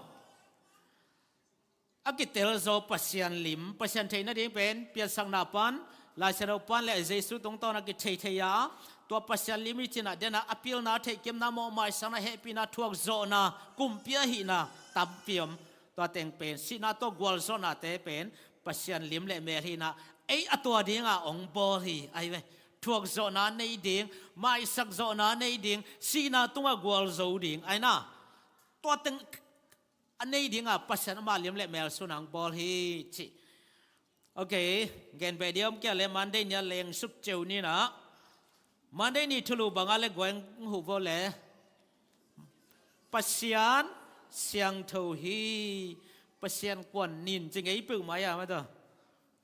A kitel zaw Pasian lim, Pasian theih nading pen piansakna pan, Lai Siangtho pan le Jesu tungtawn a kithei thei a, tua Pasian lim i cinah dena a pilna, theihkemna, mawhmaisakna, hehpihna, thuakzawhna, kumpi ahihna tampi om. Tua teng pen sihna tawh gualzawhnate pen Pasian lim le mel hinah ei a tua dinga ong bawl hi ahi ve. Thuakzawhna nei ding, maisak zawhna nei ding, sihna tungah gualzo ding ahi na. Tua teng a nei dinga Pasian amah lim le mel sunang bawl hi ci. Ok. Gen beh dih om kei le Monday ni a leng suk ceu ninah Monday ni thulu banga le guai huh vo le. Pasian siangtho hi. Pasian kuan nin ci ngei peuhmah ia mataw.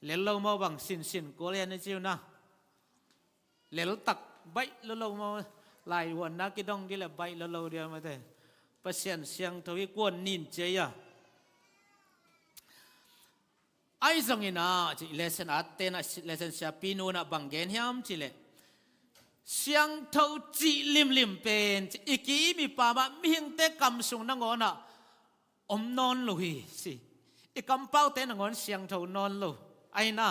Lel lo maw bang sinsin kual ia na ciu na. Lel tak baih lolo maw. Lai huanna kidong dih le baih lolo dia mate. Pasian siangtho hi, kuan nin cia ia. Ahi zongin ah ci lesson a tena lesson siapi nunah bang gen hiam ci le, siangtho cih limlim pen ci i ki i mipa mah mihingte kam sung nangawnah om nawn lo hi ci. I kampaute nangawn siangtho nawn lo ahi na.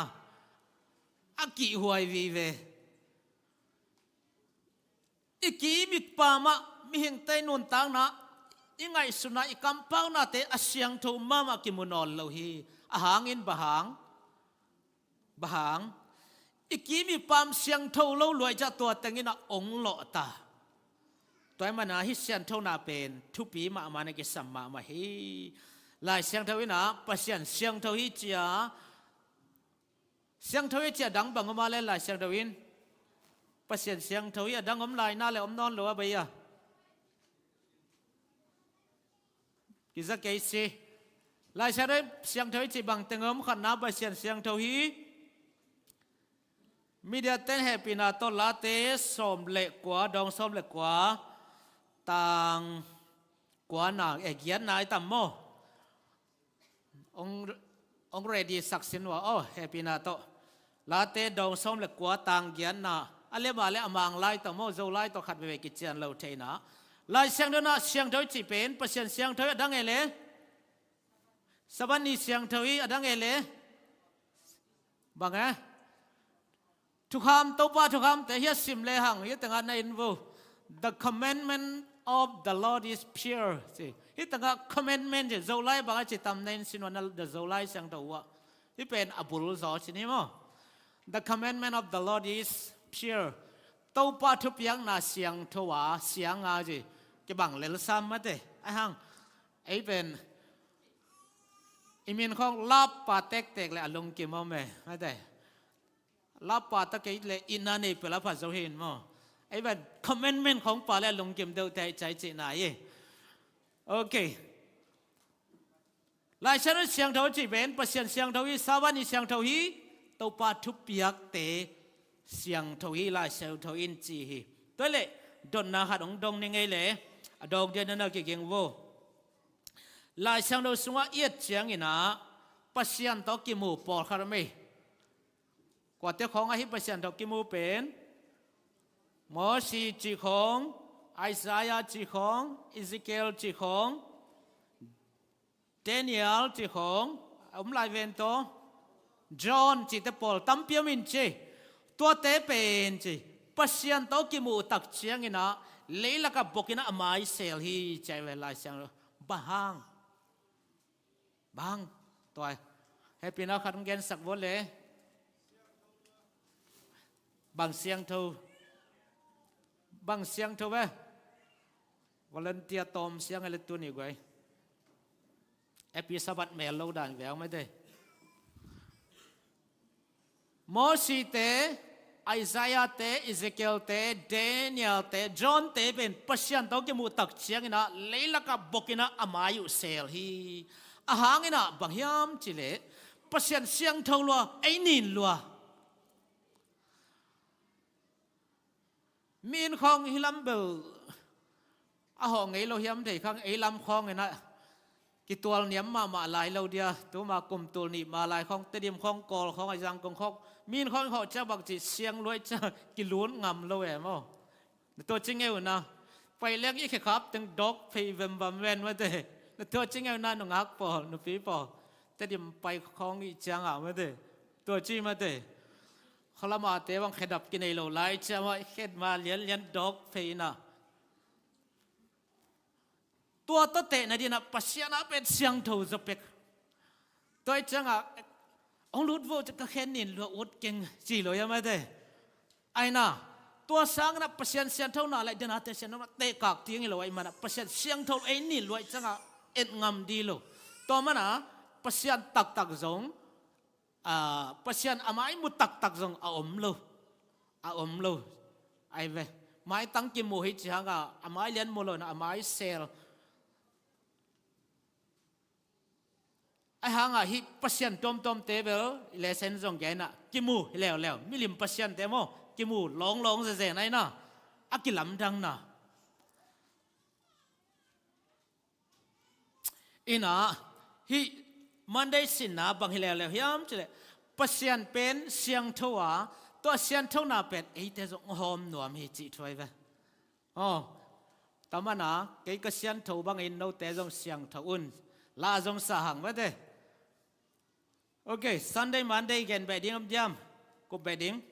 A kihhuai vive. I ki i mipa mah mihingte i nuntakna, i ngaihsutna, i kampaunate a siangtho mahmah kimu nawn lo hi. A hangin bang hang? Bang hang? I ki i mipa siangtho lo luai ciah tua tengin a ong lawh ta. Tua ahih mana hih sianthona pen thupi mahmah na kisam mahmah hi. Lai Siangtho inah Pasian siangtho hi cia. Siangtho hi cih a dang bang om a le Lai Siangtho in? Pasian siangtho hi a dang om lai na le om nawn lo a bei a. Kiza kei si. Lai Siangtho hi, siangtho hi cih bang teng om? Khatna Pasian siangtho hi. Media ten hehpihna tawh Late sawm le kua, dawng sawm le kua, tang kuana, eh, giatna i tam maw? Ong, ong ready sak sin ua aw, hehpihna tawh. Late dawng sawm le kua tang giatna. A lem a le a Mang lai tawh maw, Zolai tawh khat veve kician lo theihna. Lai Siangtho inah siangtho i cih pen Pasian siangtho hi a dang e le? Sabbath ni siangtho hi a dang e le? Bang e? Thukham, Topa thukhamte hia sim lehang hih tengah na in vo. The commandment of the Lord is pure ci. Hih tengah commandment ci, Zolai bangah ci tam na in sin ua na, the Zolai siangtho uh ah. Hih pen a bul zaw ci ni maw? The commandment of the Lord is pure. Topa thupiakna siangtho a, sianga ci. Kibang lelsam mate. Ahi hang ei pen i min khawng lappa tektek le a lungkim om e mate. Lappa ta kei le itna nei pela pha zo hin maw? Ei pen commandment khawng pa le a lungkim deuhte i cai cihna hi. Ok. Lai Siangtho siangtho cih pen Pasian siangtho hi, Sabbath ni siangtho hi, Topa thupiakte siangtho hi, Lai Siangtho in ci hi. Tua le dotna khat hong dong ni ngei le a dawk dia na na kiging vo. Lai Siangtho sungah i et cianginah Pasian tawh kimu pawlkhat om ei. Kuate khawng ahi Pasian tawh kimu pen? Mosi cih khawng, Isaiah cih khawng, Ezekiel cih khawng, Daniel cih khawng, a om lai ven tawh, John cihte pawl tampi om in ci. Tuate pen ci Pasian tawh kimuh tak cianginah leilakah bokinah a maisel hi ci a ve Lai Siangtho. Bang hang? Bang tua hehpihna khat hong gensak vo le. Bang siangtho? Bang siangtho ve? Volunteer tawm siang a le tuni guai. Happy Sabbath mel lo dan ve ang mate. Mosite Isaiah te, Ezekiel te, Daniel te, John te pen Pasian tawh kimuh tak ciangin ah leilakah bokin ah a mai uh sel hi. A hangin ah bang hiam cih leh Pasian siangtho lua, ei nin lua. Mi in khawng hih lam bel a hawh ngei lo hiam thei khang, ei lam khawng in ah kitual niam mahmah lai lo dia, tuma kum tul nih ma lai khawng, Tedim khawng, Kawl khawng, a Zangkong khawng, mi in khawng hawh ciang bang ci siang luai ciang kilun ngam lo e maw. Na tua ci ngeu na, pai leng i khekhap teng dawk phei vemvam ven mate. Na tua ci ngeu na, nungak pawl, nupi pawl, Tedim pai khawng i ciang ah mate. Tua ci mate. Khalamate bang khedap kinei lo lai ciang ah khet ma lianlian dawk phei na. Tua tawh tehna dingin ah Pasian a pen siangtho zaw pek. Tua i ciangah hong lut vo ci ka khen nin lua ut keng ci lo ia mate. Aina, tua sangin ah Pasian siangtho na lai dena te siangtho na tehkak ding hi lo ai mana Pasian siangtho ei nin lua i ciangah et ngam di lo. Tua mana Pasian taktak zong, a, Pasian a mai mu taktak zong a om lo. A om lo. Ai ve. Maitang kimu hi ci hanga a mai lian mu lo na a mai sel. Ai hanga hi Pasian tuamtuam te bel lesson zong gen ah kimu hi leuleu. Milim Pasian te maw kimu lawnglawng zezen ai na. A kilamdang na. Ina, hih Monday sinna bang hi leuleu hiam cileh Pasian pen siangtho a, tua siangthona pen eite zong hawm nuam hi cih thuai ve. Aw, tamana kei ka siangtho bangin note zong siangtho un. La zong sa hang vete. Ok, Sunday, Monday gen beh ding om diam? Kup beh ding.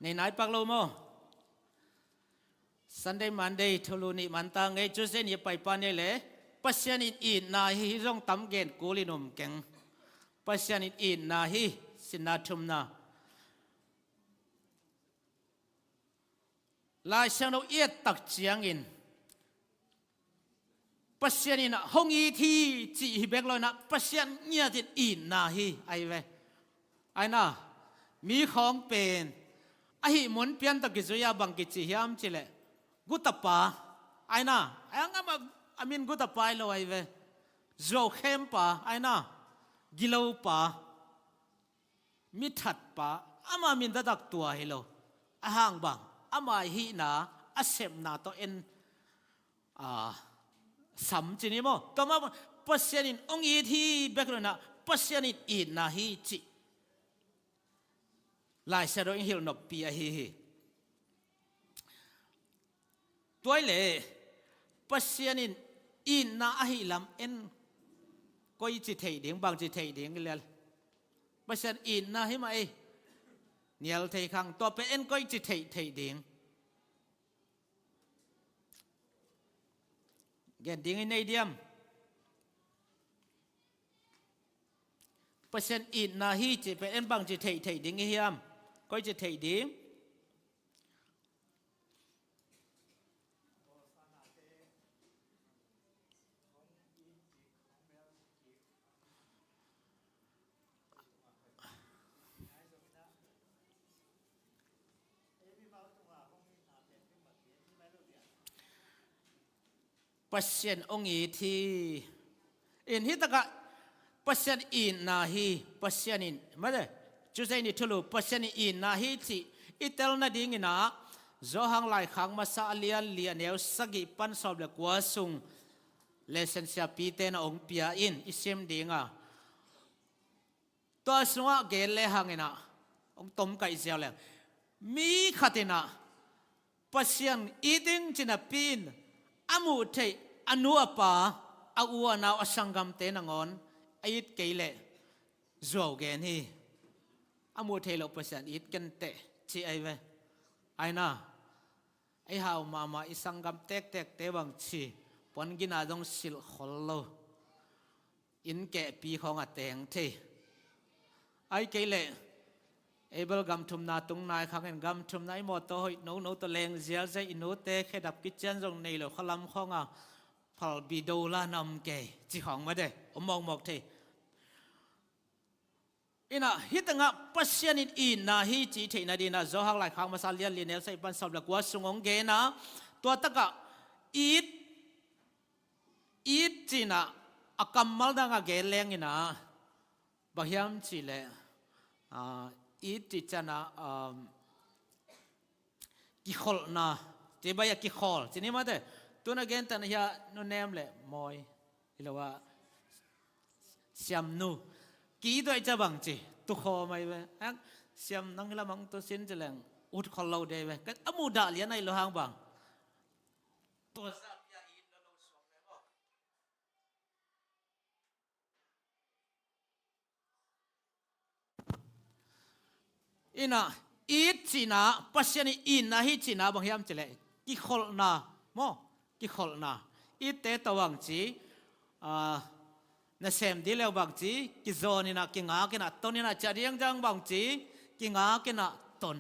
Nei nai pak lo maw? Sunday, Monday, thulu nih manta ngei Tuesday nih a paipa nih le Pasian in itna hi, hi zong tam gen kul in um keng. Pasian in itna hi, sinna thumna. Lai Siangtho i et tak ciangin Pasian in ah hong it hi cih hi bek lo in ah Pasian ngiat in itna hi ai ve. Aina, mi khawng pen ahi mun pian tawh kizui a bang kici hiam cileh gutapa. Aina, ai ang ama a min gutapa ai lo ai ve. Zuau khempa, aina, gilopa. Mi thatpa, ama min taktak tua hi lo. A hang bang, ama hihna, a sepna tawh en, a, sam ci ni maw? Tua mah Pasian in hong it hi bek lo in ah Pasian in itna hi cih Lai Siangtho in hilh noppi ahi hi. Tuai le Pasian in itna ahi lam en koi ci thei ding, bang ci thei ding lel. Pasian itna hi mah ei. Nial thei khang, tua pen en koi ci thei thei ding. Gen ding i nei diam? Pasian itna hi ci pen en bang ci thei thei ding i hiam? Koi ci thei ding. Pasian hong it hi. In hi takah Pasian itna hi, Pasian in, mate, Tuesday ni thulu Pasian in itna hi cih i tel nadingin ah Johan laikhak masa a lian li a neu sagih pan sawm le kua sung lesson siapi te na hong pia in i sim ding a. Tua sungah gen le hang in ah hong tom kaih ziau leng. Mi khat in ah Pasian it ing ci napi in a muh theih a nu a pa, a u a nau, a sanggamte nangawn a it kei leh zuau gen hi. A muh theih loh Pasian it kenteh ci ai ve. Aina, ei hau mahmah i sanggam tektekte bang ci puan gina zong silh khol lo. Inn kehpi khawng a teng thei. Ai kei leh ei bel gam thumna tung nai khang in gam thumna i mawtaw hoih nono tawh leng zialzial, i nute khedap kician zong nei lo khalam khawng a phalbi do la na om kei ci khawng mah de, om mawkmawk thei. Inah hih tengah Pasian in itna hi ci theih nadingin ah Johan laikhak masa lian li neu sagih pan sawm le kua sung hong gen a, tua takah it, it ci-in ah a kammal dang a gen leng inah bang hiam cih leh, ah, it cih ciangin ah, um, kikholhna, ci bai a kikhawl ci ni mah te. Tu-in a gentehna hi a, Nu Nem le Mawi, hi lo a, Siamnu, ki duai ca bang ci, tu khawm ahi ve. Ang Siam nang hi lam hong tu sin ci leng ut khol lo dei ve. Ka a muh dah lian ahi lo hang bang. Tua zah bia it lo lo suak ve maw. Inah it cihna, Pasian in itna hi cihna bang hiam cih leh kikholhna maw, kikholhna. Itte tawh bang ci, ah, nasem ding le uh bang ci, kizawn inah kingak inah ton inah ciah ding ciang bang ci, kingak inah ton.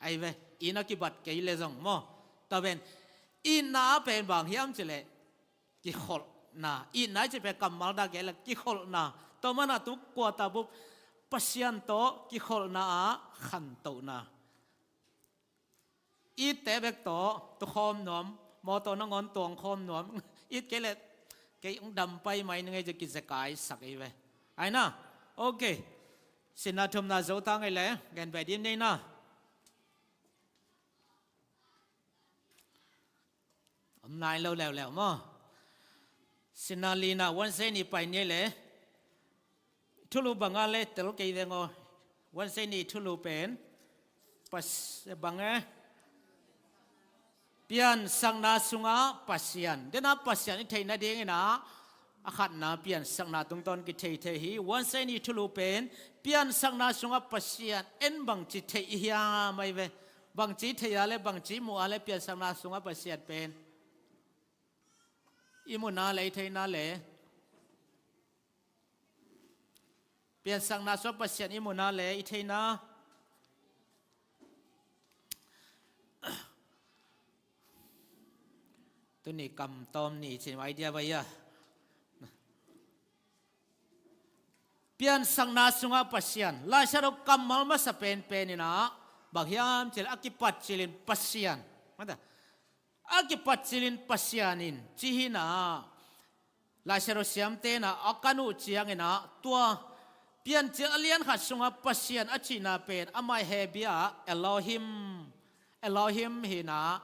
Ahi ve, itna kibat kei le zong maw. Tua pen itna pen bang hiam cih leh kikholhna. Itna i cih pen kammal dang gen leng kikholhna. Tua manin ah tu quarter bup Pasian tawh kikholhna ah khantohna. Itte bek tawh tu khawm nuam, mawtaw nangawn tuang khawm nuam. It kei leh kei hong dam pai mai ning ei ci kizekai sak ei ve. Ai na. Ok. Sinna thumna zo ta ngei leh gen bai dim nei na. Om nai lo leuleu maw. Sinna lina Wednesday ni pai ni leh thulu banga le tel kei veng aw. Wednesday ni thulu pen pas bang e. Piansakna sungah Pasian. Dena Pasian i theih nadingin ah a khatna piansakna tungtawn kithei thei hi. Wednesday ni thulu pen piansakna sungah Pasian en bangci theih i hiam ahi ve. Bangci theih a le bangci muh a le piansakna sungah Pasian pen i muhna le i theihna le. Piansakna sungah Pasian i muhna le i theihna. Tuni kam tawm ni cin idea bai a. Piansakna sungah Pasian. Laisiangtho kammal masa penpen inah bang hiam cih leh a kipat cilin Pasian. Mata. A kipat cilin Pasian in ci hi inah. Laisiangtho siamte inah a kan uh ciangin ah tua Piancil a lian khat sungah Pasian a cihna pen amah Hebrew ah Elohim, Elohim hi inah.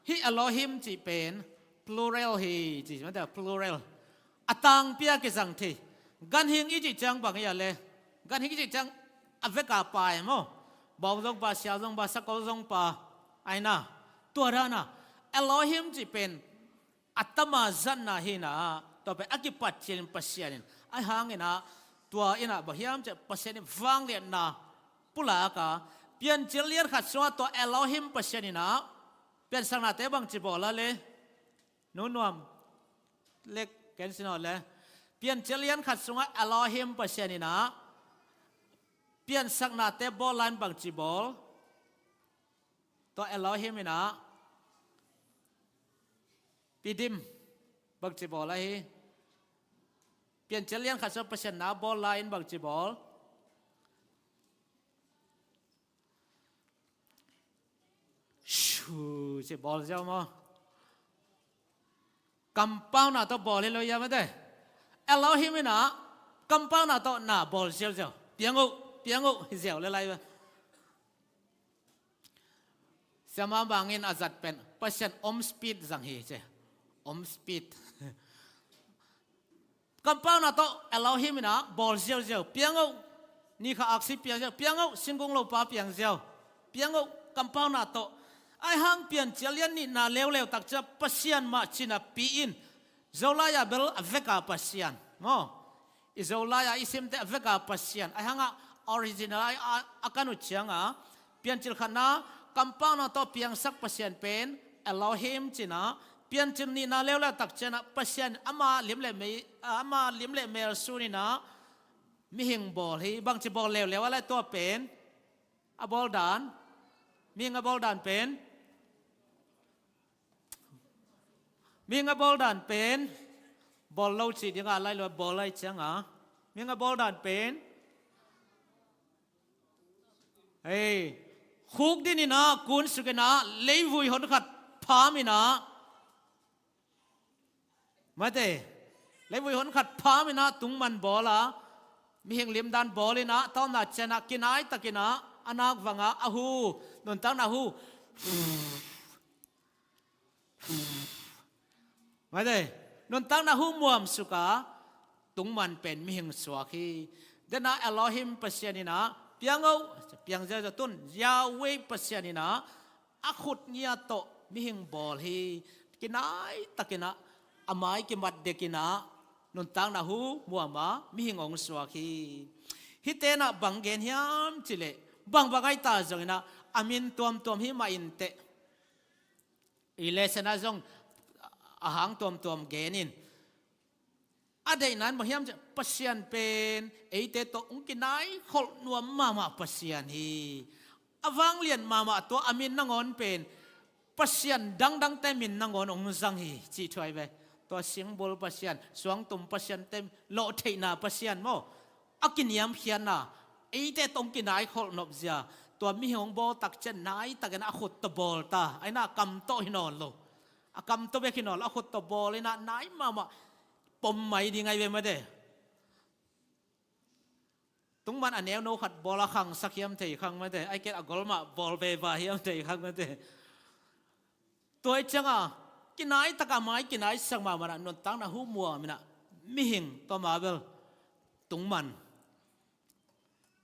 Hih Elohim cih pen plural hi ci, mata plural. A tangpi a kizang thei. Ganhing i cih ciang bang hi a le. Ganhing i cih ciang a vek a pa e maw. Bawng zong pa, sial zong pa, sakol zong pa. Ai na. Tua dan a Elohim cih pen a tama zatna hi inah, tua pen a kipat cilin Pasian in. Ai hang inah, tua inah bang hiam cih leh Pasian in vangliatna pulak a, Piancil lian khat sungah tua Elohim Pasian inah, piansaknate bangci bawl a le, Nu Nuam, lek ken sin aw le, Piancil lian khat sungah Elohim Pasian inah, piansaknate bawl a in bangci bawl, tua Elohim inah, Pidim, bangci bawl ahi. Piancil lian khat sungah Pasian na bawl a in bangci bawl. Shu, ci bawl ziau maw. Compound na tawh bawl hi lo ia mate. Elohim inah compound na tawh na bawl ziauziau. Piang uh, piang uh, hi ziau le lai ve. Siama bangin a zat pen Pasian om speed zang hi ci. Om speed. Compound na tawh Elohim inah bawl ziauziau. Piang uh. Ni kha aksi piang ziau. Piang uh. Singkung lopa piang ziau. Piang uh. Compound na tawh. Ai hang Piancil lian nihna leuleu tak ciang Pasian mah cinapi in Zolai a bel a vek a Pasian maw. I Zolai a i simte a vek a Pasian. Ai hang a original a, a, a kan uh ciang a Piancil khatna compound na tawh piangsak Pasian pen Elohim ci inah. Piancil nihna leuleu tak ciang a Pasian ama lim le mei, ama lim le mel sun inah mihing bawl hi. Bangci bawl leuleu a le tua pen a bawl dan. Mihing a bawl dan pen Mihing a bawl dan pen, bawl lo cih dingah lailua bawl lai cianga, mihing a bawl dan pen, hei, khuk din inah, kun suk inah, leivui hon khat pham inah, mate, leivui hon khat pham inah tungman bawl a, mihing limdan bawl inah, tawmna cianah kinai takinah a nak vangah a hu, nuntakna hu. Mate, nuntakna hu muam suka tungman pen mihing suak hi. Dena Elohim Pasian inah, piang o, piang ziazia tun, Yahweh Pasian inah, a khut ngia tawh mihing bawl hi. Kinai takinah, a mai kimat dekinah, nuntakna hu muama mihing hong suak hi. Hitenah bang gen hiam cileh, bangbang aita zonginah, a min tuamtuam hi mah inteh. I lesson ah zong a hang tuamtuam genin. A deihna in bang hiam cih, Pasian pen eite tawh hong kinaikholh nuam mahmah Pasian hi. A vanglian mahmah tua a min nangawn pen Pasian dangdangte min nangawn hong zang hi, cih thuai ve. Tua singbul Pasian, suangtum Pasian te, lawhtheihna Pasian maw. A kiniamkhiatna, eite tawh hong kinaikholh nopzia, tua mihing hong bawl tak ciang nai takin a khut tawh bawl ta, aina a kam tawh hi nawn lo. A kam tawh bek hi nawn lo, a khut tawh bawl inah nai mahmah pom mai ding ahi ve mate. Tungman a neuno khat bawl a khangsak hiam thei khang mate, ai ken a gol mah bawl veva hiam thei khang mate. Tua i cianga, kinai taka mai kinaisak mahmah inah, nuntakna hu muam inah, mihing tua ma bel, tungman,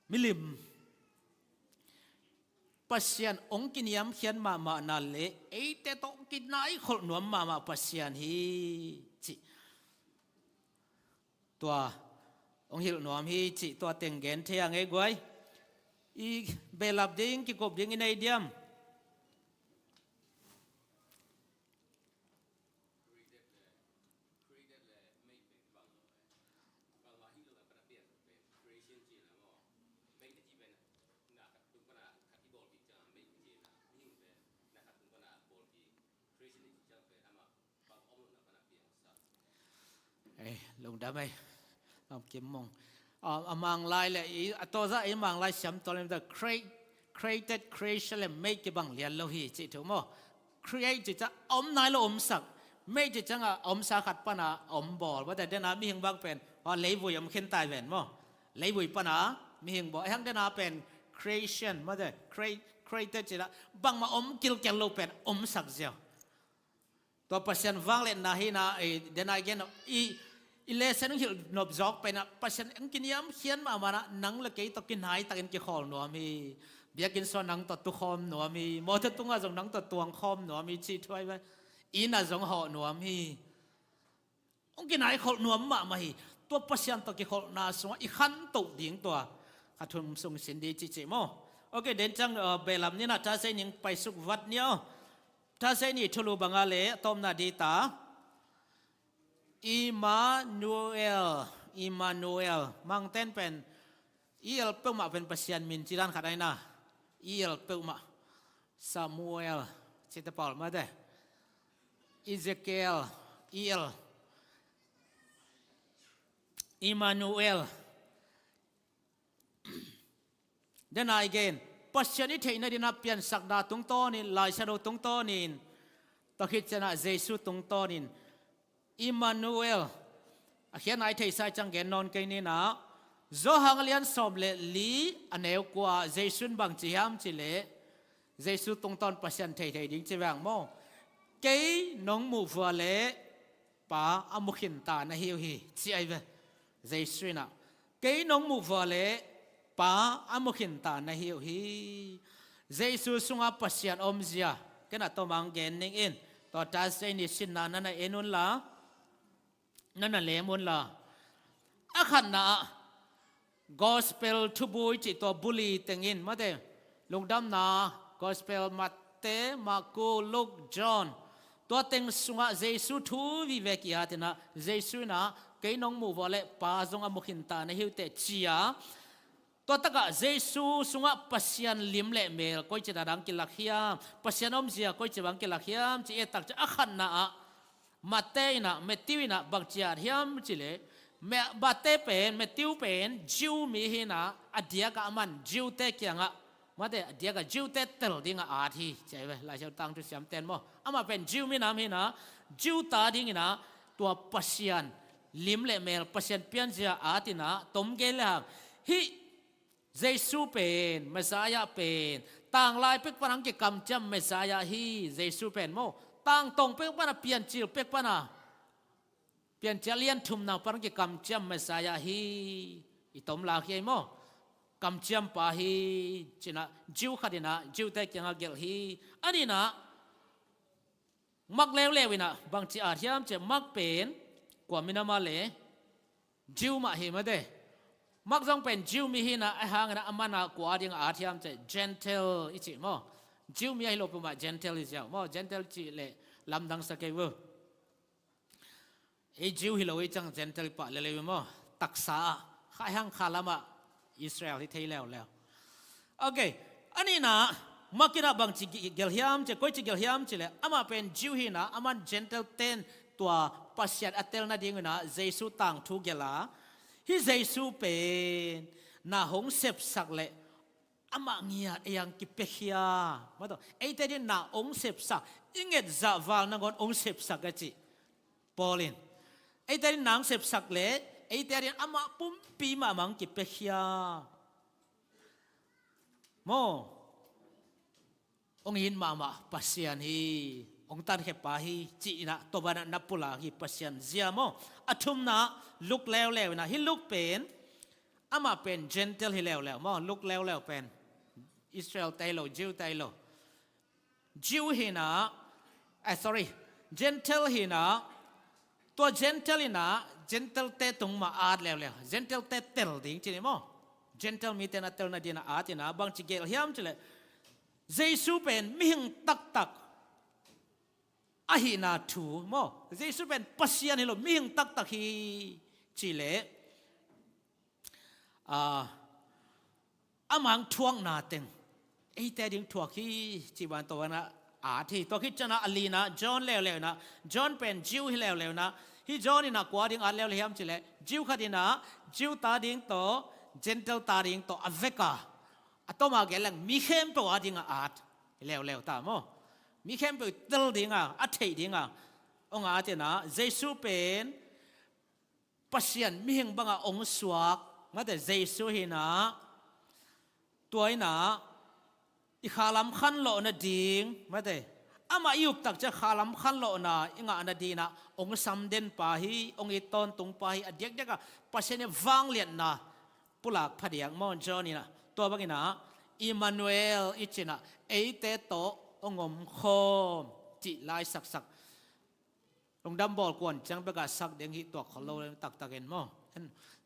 milim, Pasian hong kiniamkhiat mahmahna le eite tawh hong kinaikholh nuam mahmah Pasian hi, cih. Tua hong hilh nuam hi, cih tua teng gen thei a ngei guai. I behlap ding, kikup ding i nei diam? Eh, lungdam ei. Lam Kim Mung. A, a Manglai le, i, a tawza i Manglai siam tual in the create, created creation le make kibang lian lo hi, cih thu maw. Create cih ciang om nai lo omsak. Make cih ciangah omsa khat pana om bawl. Mate, dena mihing bang pen, a, leivui om khin tai ven maw. Leivui pana mihing bawl. Hang dena pen creation, mate, create, created cih la, bangmah om kilkel lo pen omsak ziau. Tua Pasian vangliatna hi inah, eh, dena i gen, i, i lesson hong hilh nop zawk pen ah, Pasian hong kiniamkhiat mahmah inah, nang le kei tawh kinai takin kikhawl nuam hi. Biakinn sungah nang tawh tukhawm nuam hi. Mawtaw tungah zong nang tawh tuangkhawm nuam hi, cih thuai ve. Inn ah zong hawh nuam hi. Hong kinaikholh nuam mahmah hi. Tua Pasian tawh kikholhna sungah i khantoh ding tua kha thum sung sin ding cihcih maw. Ok, den ciang, uh, behlap ni inah, Thursday ning paisuk vat ni aw. Thursday ni thulu banga le a tawpna ding ta. Immanuel, Immanuel. Mangten pen, i el peuhmah pen Pasian min ci dan khat aina. I el peuhmah. Samuel, cite pawl mate. Ezekiel, i el. Immanuel. Dena i gen, Pasian i theihna dingin a piansakna tungtawnin, Laisiangtho tungtawnin, tua khit ciangah Jesu tungtawnin, Immanuel, a khiatna i theihsa i ciang gen nawn kei ni inah, Johan a lian sawm le li a neu kua ah Jesu in bang ci hiam cih leh, Jesu tungtawn Pasian theithei ding ci veng maw. Kei nong muh vua leh Pa a mu khinta na hi uh hi, ci ahi ve. Jesu inah, kei nong muh vua leh Pa a mu khinta na hi uh hi. Jesu sungah Pasian omzia, ken a tawmang gen ning in, tua Thursday ni sinna na na en unla, na na lem unla. A khatna ah, Gospel thubui cih tua buli tengin, mate, Lungdamna Gospel, Mate, Marku, Luke, John, tua teng sungah Jesu thu vive kiat inah, Jesu inah, kei nong muh vua leh Pa zong a mu khinta na hi uh teh, ci a. Tua takah Jesu sungah Pasian lim le mel koici dan a kilak hiam, Pasian omzia koici bang kilak hiam, ci et tak ciang a khatna ah, Mate in ah, Matthew in ah bangci at hiam cih leh, Ma-, Mate pen, Matthew pen Jew mi hi in ah, a diak ah aman Jew-te kiangah, mate, a diak ah Jew-te tel ding a at hi ci hi ve, Lai Siangtho tangthu siamten maw. Amah pen Jew minam hi in ah, Jew-te ading in ah tua Pasian lim le mel, Pasian pianzia at in ah, tom gen le hang, hih Jesu pen, Messiah pen, tanglai pek pan hong kikamciam Messiah hi. Jesu pen maw, tangtong pek pan a, Piancil pek pan a, Piancil a lian thumna pan hong kikamciam Messiah hi. I tom lak hi ei maw, kamciampa hi, ci in ah Jew khat in ah Jew-te kiangah gelh hi. A nihna, Mark leuleu in ah bangci at hiam cih leh, Mark pen kua minam a le, Jew mah hi, mate. Mark zong pen Jew mi hi in ah, ahih hangin ah aman ah kua ading a at hiam cih leh, Gentile i cih maw. Jew mi ahi lo peuhmah Gentile i ziau maw, Gentile cih leh lamdang sa kei uh. Ei Jew hi lo i cih ciang Gentile pah leuleu maw. Taksa ah, kha hang kha lamah Israel hi thei leuleu. Ok. A nihna, Mark in ah bangci gi-, gelh hiam cih leh, koici gelh hiam cih leh, amah pen Jew hi in ah, aman Gentile ten tua Pasian a tel nading in ah Jesu tangthu gelh a, hih Jesu pen na hong sepsak leh amah ngiat ei hong kipiakhia. Mate, eite ading na hong sepsak, i nget zah val nangawn hong sepsak a ci Paul in. Eite ading na hong sepsak leh, eite ading amah pumpi mahmah hong kipiakhia. Maw, hong it mahmah Pasian hi, hong tankhia pa hi, ci in ah tua banah na pulak hi, Pasian zia maw. A thumna, Luke leuleu in ah, hih Luke pen, amah pen Gentile hi leuleu maw, Luke leuleu pen. Israel-te hi lo, Jew-te hi lo. Jew hi in ah, eh, sorry, Gentile hi in ah, tua Gentile in ah, Gentile-te tung mah at leuleu. Gentile-te tel ding ci ni maw. Gentile mite na tel nading a at in ah, bangci gelh hiam cih leh, Jesu pen mihing taktak ahihna thu maw. Jesu pen Pasian hi lo, mihing taktak hi cih leh, ah, amah thuakna teng eite ading thuak hi, ci ban tua banah at hi. Tua khit ciangin ah a lina, John leuleu in ah, John pen Jew hi leuleu in ah, hih John in ah kua ading at leuleu hiam cih leh, Jew khat in ah Jew-te ading tawh, Gentile-te ading tawh a vek a, a tom a gelh leng mi khempeuh ading a at hi leuleu ta maw. Mi khempeuh tel ding a, a theih ding a hong at in ah, Jesu pen Pasian mihing bangah hong suak, mate, Jesu hi in ah, tua in ah i khalam khanlawh nading, mate, amah i up tak ciang khalam khanlawhna i ngah nading in ah hong samden pa hi, hong it tawntung pa hi, a diakdiak ah Pasian i vangliatna pulak phadiak maw, John in ah. Tua bang in ah Emmanuel i ci in ah, eite tawh hong omkhawm cih lai saksak. Lungdam bawl kuan ciang bek a sak ding hi, tuak khol lo taktak in maw.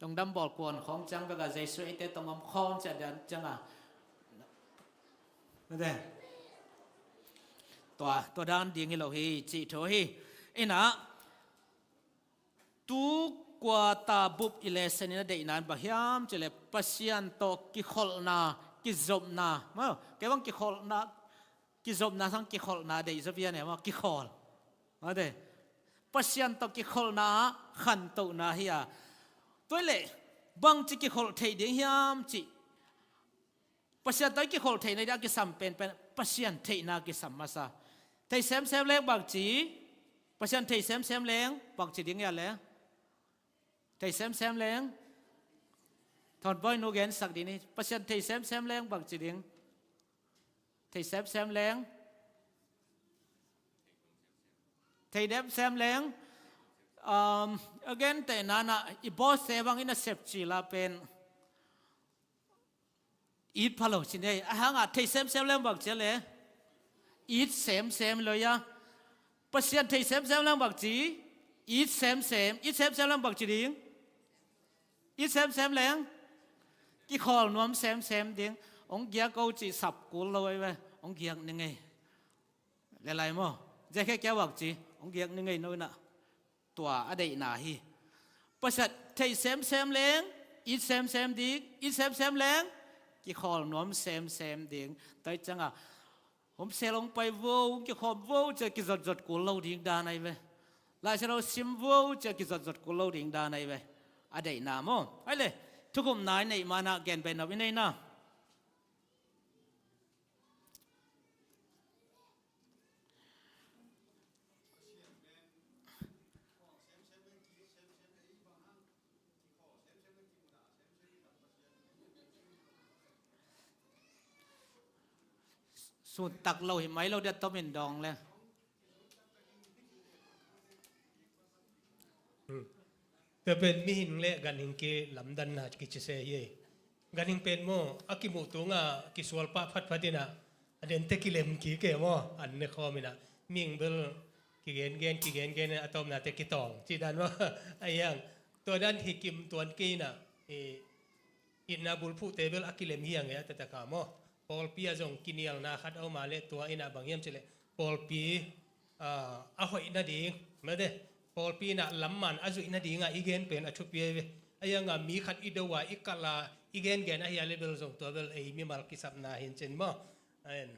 Lungdam bawl kuan khawng ciang bek a Jesu eite tawh hong omkhawm cih dan ciang a, mate, tua, tua dan ding hi lo hi cih thu hi. In ah, tu kuata bup i lesson in a deihna in bang hiam cih leh, Pasian tawh kikholhna, kizopna maw. Kei bang kikholhna, kizopna sang kikholhna deih zaw pian e maw, kikhawl. Mate, Pasian tawh kikholhna ah khantohna hi a. Tua leh, bangci kikholh theih ding hiam cih, Pasian tawh i kikholh theihna ding a kisam penpen, Pasian theihna kisam masa. Thei semsem leng bangci, Pasian thei semsem leng bangci ding hia leh? Thei semsem leng, Thawnbawi nu gensak ding ni, Pasian thei semsem leng bangci ding? Thei semsem leng, thei semsem leng, um, again, te nana, i boss te bang i nasep cil a pen it pha lo ci ni. Ahih hang a thei semsem leng bangci leh? It semsem lo ia. Pasian thei semsem leng bangci? It semsem. It semsem leng bangci ding? It semsem leng? Kikhawl nuam semsem ding. Hong giak o cih sap kul lo ei ve. Hong giak ni ngei. Lelai maw. Zekhia kia bangci? Hong giak ni ngei no in ah. Tua a deihna hi. Pasian thei semsem leng, it semsem ding, it semsem leng, kikhawl nuam semsem ding. Tua ciang a, home cell hong pai vo, kikhawm vo, ci a kizotzot kul lo ding dan ahi ve. Laisiangtho sim vuau cia kizotzot kul lo ding dan ahi ve. A deihna maw. Ai le, thukhupna i neih manah gen pen nop i neihna. Sun tak lo hi mai lo dia tomin dawng le. Hmm. Tua pen mihing le ganhing kilamdanna kici se hi. Ganhing pen maw, a kimuh tunga kisual pah phatphat inah, a dente kilem kik e maw, an ne khawm inah, mihing bel kigengen, kigengen a tawpnate kitawng cih dan maw. A hiang, tua dan hi kim tuan kei inah, i, itna bulphuhte bel a kilem hiang e a taktak a maw. Pawlpi ah zong kinialna khat a om a le tua inah bang hiam cih leh pawlpi, ah, a hoih nading, mate, pawlpi inah lamman a zuih nadingah i gen pen a thupi ahi ve. A hiangah mi khat i do a i kalh a i gengen ahi a le bel zong tua bel ei mimal kisapna hi in cin maw. Ain.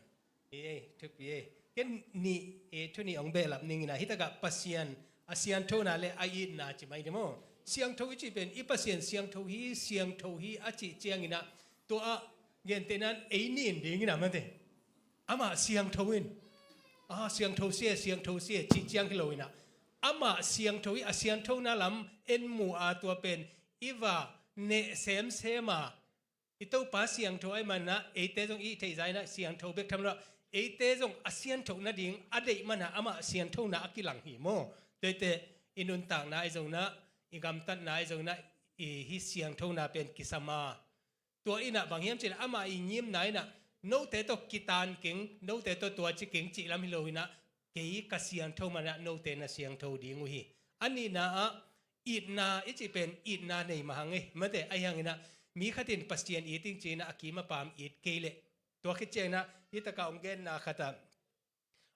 Ei, ei, thupi ei. Ken nih, ei, thu nih hong behlap ning inah, hi takah Pasian a siangthona le a itna ci mai ni maw. Siangtho i cih pen i Pasian siangtho hi, siangtho hi a cih ciang inah, tua ah gentehna in ei nih in ding inah mate. Amah siangtho in, a, siangtho sia, siangtho sia cih ciang hi lo inah, amah siangtho hi, a siangthona lam en mu a tua pen i va neh semsem a, i Topa siangtho ahih manah eite zong i theih zah inah siangtho bek tham lo, eite zong a siangtho nading a deih manah amah siangthona a kilang hi maw. Tuate i nuntakna ahi zonah, i gamtatna ahi zonah, i hih siangthona pen kisam a. Tua inah bang hiam cih leh amah i ngimna inah note tawh kitaan keng, note tawh tua ci keng cih lam hi lo inah, kei ka siangtho manah note na siangtho ding uh hi. A nihna ah itna i cih pen itna nei mah hang e, mate, a hiang inah mi khat in Pasian it ing ci inah a kim a paam it kei leh. Tua khit ciang inah hi takah hong genna khat ah,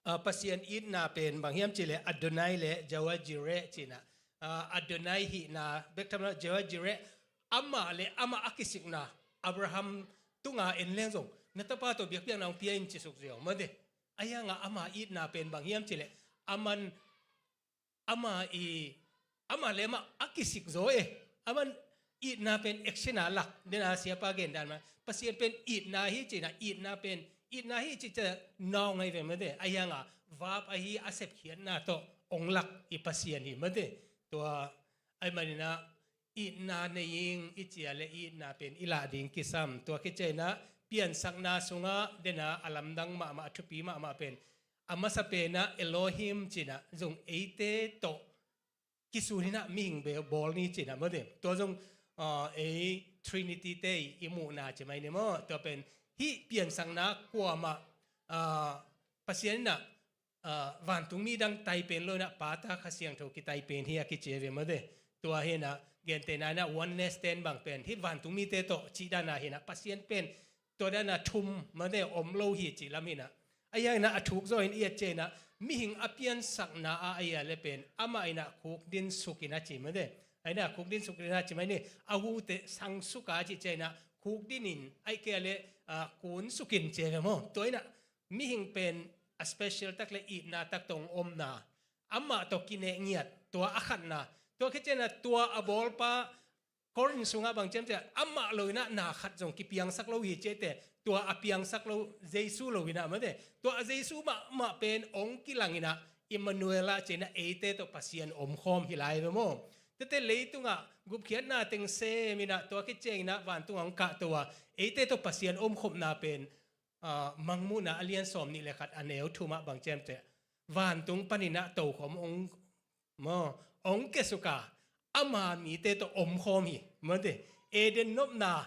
ah, Pasian itna pen bang hiam cih leh Adonai le Jehovah Jireh ci inah, ah, Adonai hihna bek tham lo, Jehovah Jireh amah le amah a kisikna, Abraham tunga en leng zong na tapa tawh biakpiakna hong pia in ci suk ziau, mate. A hiangah ama itna pen bang hiam cih leh, aman, ama i, ama le amah a kisik zaw e. Aman itna pen action a lak, dena siapa gen dan mah, Pasian pen itna hi ci inah, itna pen, itna hi ci ciang nawng ahi ve, mate. A hiangah verb ahi a sepkhiatna tawh hong lak i Pasian hi, mate. Tua ahih man inah itna nei ing i ci a le itna pen i lah ding kisam. Tua khit ciang inah piansakna sungah dena a lamdang mahmah, a thupi mahmah pen, a masa penah Elohim ci inah zong eite tawh kisun inah mihing be bawl ni ci inah, mate. Tua zong, ah, ei Trinity te i muhna ci mai ni maw. Tua pen hih piansakna kuamah, ah, Pasian inah, ah, vantung mi dang tai pen lo inah, Pa, Ta, Kha Siangtho kitai pen hi a kici ve, mate. Tua hi inah gentehna inah oneness ten bang pen hih vantung mite tawh cih dana hi inah, Pasian pen tua dana thum, mate, om lo hi cih lam hi inah. A hiang inah a thuk zaw in i et ciang inah mihing a piansakna ah a hia le pen amah inah khukdin suk in a ci, mate. A inah khukdin suk in a ci mai ni, a hute sang suk a cih ciang inah khukdin in, ahih kei a le, ah, kun suk in ci ve maw. Tua inah mihing pen a special tak le itna tak tawh omna, amah tawh kineh ngiat, tua a khatna. Tua khit ciang inah tua a bawlpa Korin sungah bang ci hiam cih leh, amah lo inah na khat zong kipiangsak lo hi ci e te, tua a piangsak lo Jesu lo inah, mate. Tua a Jesu mahmah pen hong kilang inah Emmanuel ah ci inah eite tawh Pasian omkhawm hi lai ve maw. Tuate leitungah gupkhiatna teng sem inah tua khit ciang inah vantung ah hong kahto a, eite tawh Pasian omkhopna pen, ah, Mangmuhna a lian sawm nih le khat a neu thum ah bang ci hiam cih leh, vantung pan inah tokhom hong, maw, hong kiasuk a, ama mite tawh omkhawm hi, mate. Eden nopna,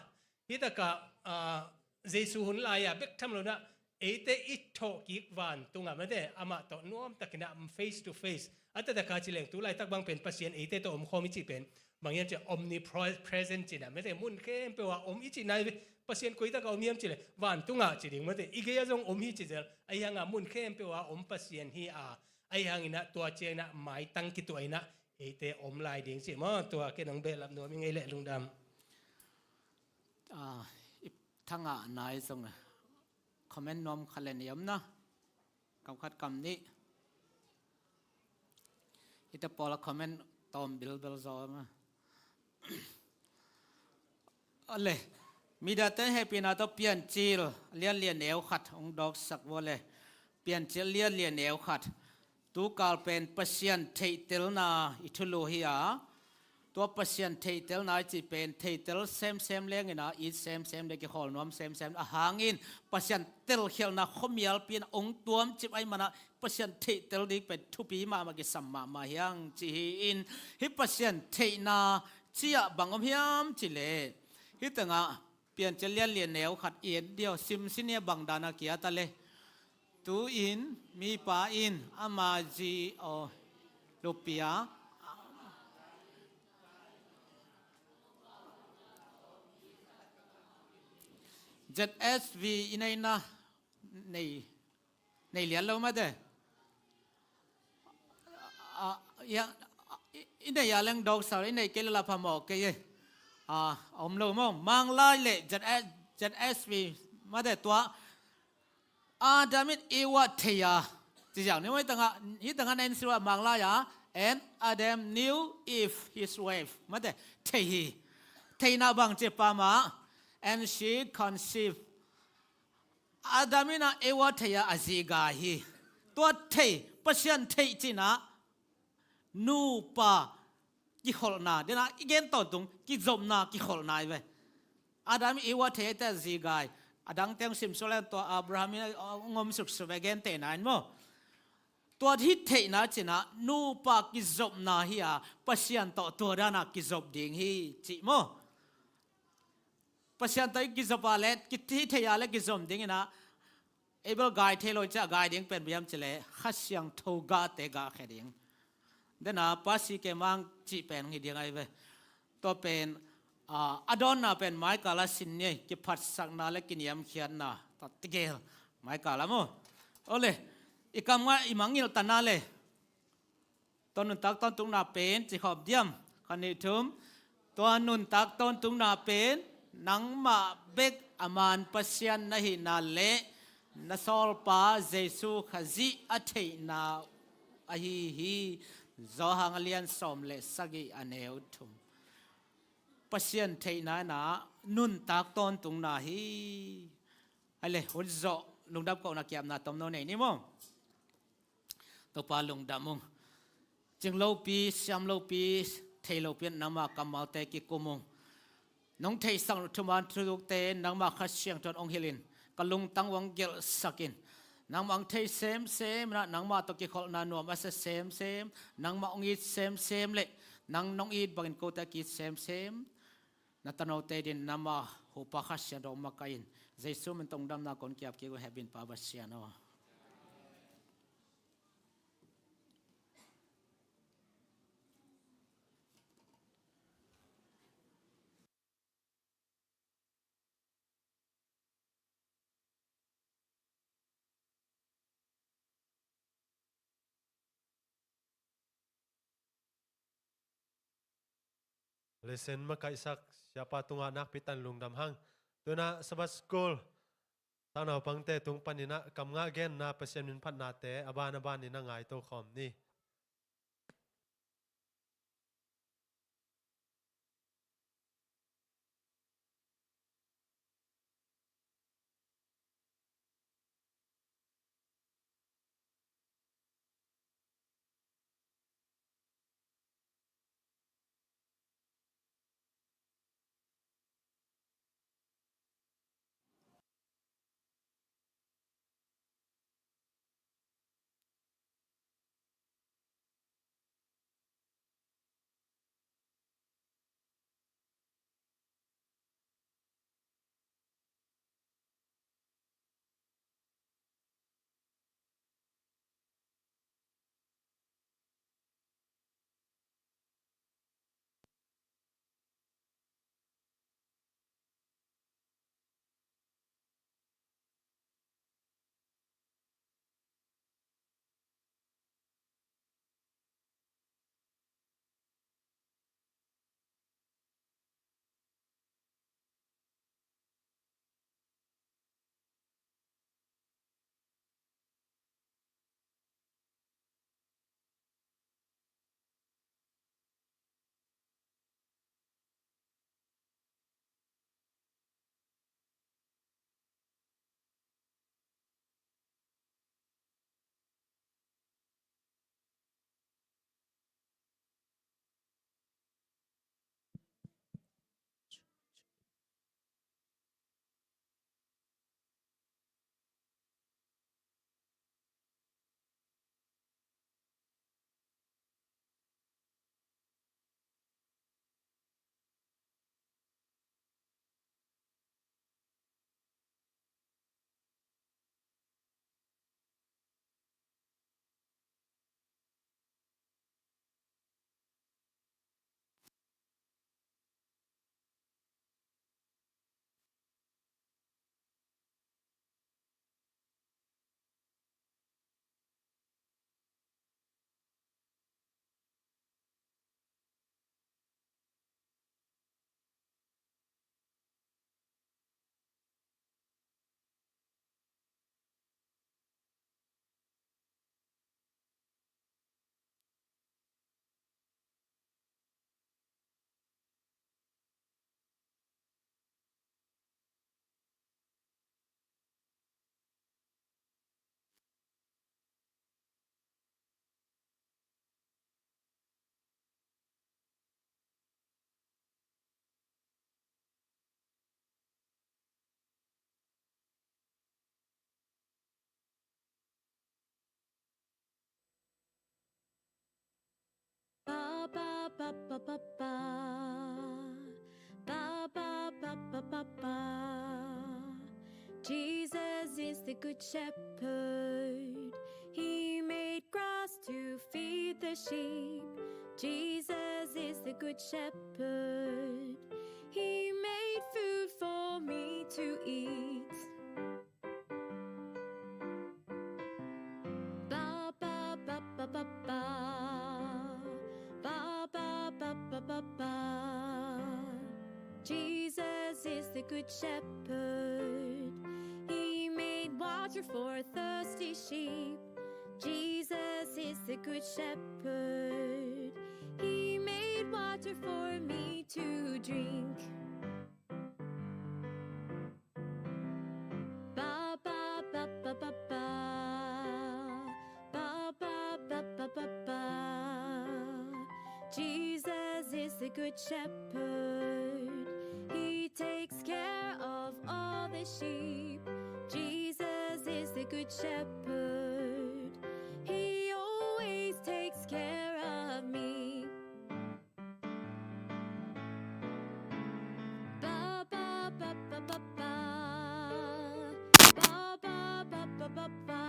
hi takah, ah, Jesu hun lai-a bek tham lo inah eite i thawhkik vantung ah, mate, amah tawh nuamtak inah face to face. A taktak a ci leng tu laitak bang pen Pasian eite tawh omkhawm i cih pen bang hiam cih leh omnipresent ci inah, mate, mun khempeuh ah om i cihna hi ve. Pasian koi takah om hiam cih leh vantung ah ci ding, mate. I gei ah zong om hi ci zel. A hiang a mun khempeuh ah om Pasian hi a, a hiang inah tua ciang inah maitang kituah inah eite om lai ding ci maw. Tua ken hong behlap nuam ing ei leh, lungdam. Ah, i thangah nai zong comment nuam khat le nih om na. Kam khat kam nih. Hita pawl a comment tawm bilbel zaw ma. A le, midate hehpihna tawh Piancil lianlian neu khat hong dawksak vua le. Piancil lianlian neu khat. Tukal pen Pasian theihtelna i thulu hi a, tua Pasian theihtelna i cih pen theitel semsem lengin a, it semsem le kikhawl nuam semsem a hangin Pasian telkhialhna khuamialpi in a hong tuamcip ahih manin a Pasian theihtel ding pen thupi mahmah, kisam mahmah hi hang ci hi in, hih Pasian theihna ci-ah bang om hiam cih leh, hih tengah Piancil lianlian neu khat i en diam, simsin hi a, bang dan a kiat a le. Tu-in mipa in ama zi, aw, lupia. Z S V i neihna nei, nei lian lo mate. A, ia, i, i nei a leng dawksa, i nei kei le la phamawh kei e. A, a om lo maw. Manglai le Z S, Z S V mate tua. Adam in Eva thei a. Ci ziau ni maw, hih tengah, hih tengah na en sila Manglai a. And Adam knew Eve, his wife. Mate, thei hi. Theihna bang ci pah mah. And she conceived. Adam in a Eva thei a, a zi gai hi. Tua thei, Pasian theih cihna, nupa kikholhna, dena i gen tawntung, kizopna kikholhna hi ve. Adam in Eva thei a, tua zi gai. A dangte hong sim suk leng tua Abraham in hong om suksu ve, gentehna in maw. Tua hih theihna cihna, nupa kizopna hi a, Pasian tawh tua dan a kizop ding hi cih maw. Pasian tawh i kizop a le, ki, hih theih a le kizom dingin a, Abel gai thei lo i cih a, gai ding pen bang hiam cih leh Kha Siangtho gahte gahkhia ding. Dena Pa C K Mang cih pen hong hi ding ahi ve. Tua pen, a, a dawnna pen maikal a sin ni, kiphatsakna le kiniamkhiatna. Tua tegel maikal a maw. Aw le, i kam ngah, i mangngilh tan a le. Tua nuntak tawntungna pen, ci khawm diam? Khat, nih, thum. Tua nuntak tawntungna pen, nangmah bek a maan Pasian na hihna le na sawlpa Jesu Khazih a theihna ahi hi. Johan a lian sawm le sagih, a neu thum. Pasian theihna in a nuntak tawntungna hi. Ahi le, hun zawh lungdam kohna kiamna tomno nei ni maw. Topa lungdam ung. Cing lopi, siam lopi, thei lopi in nangmah kammalte kikum ung. Nong theihsak thuman thudukte nangmah Kha Siangtho in hong hilhin, ka lungtang uh hong gelhsak in. Nangmah hong thei semsem in a, nangmah tawh kikholhna nuam a sa semsem, nangmah hong it semsem le nang nong it bangin kote a ki-it semsem. Na tanote adingin nangmah huhpa Kha Siangtho hong makaih in. Jesu min tawh lungdamna kong kiap kik uh, hehpihna Pa Pasian aw. Lesson makaihsak siapa tungah nakpi takin lungdam hang. Tu-in ah Sabbath School sang naupangte tung panin ah kam ngah genna, Pasian min phatnate a ban a banin ah ngaito khawm ni. the good shepherd. He made grass to feed the sheep. Jesus is the good shepherd. He made food for me to eat. Ba, ba, ba, ba, ba, ba. Ba, ba, ba, ba, ba, ba. Jesus is the good shepherd. He made water for thirsty sheep. Jesus is the good shepherd. He made water for me to drink. Ba, ba, ba, ba, ba, ba. Ba, ba, ba, ba, ba, ba. Jesus is the good shepherd. He takes care of all the sheep. Jesus is the good shepherd. He always takes care of me. Ba, ba, ba, ba, ba, ba. Ba, ba, ba, ba, ba, ba.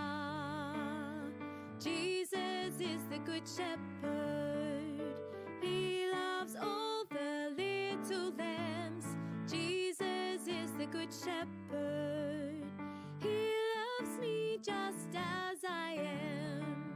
Jesus is the good shepherd. He loves all the little lambs. Jesus is the good shepherd. He loves me just as I am.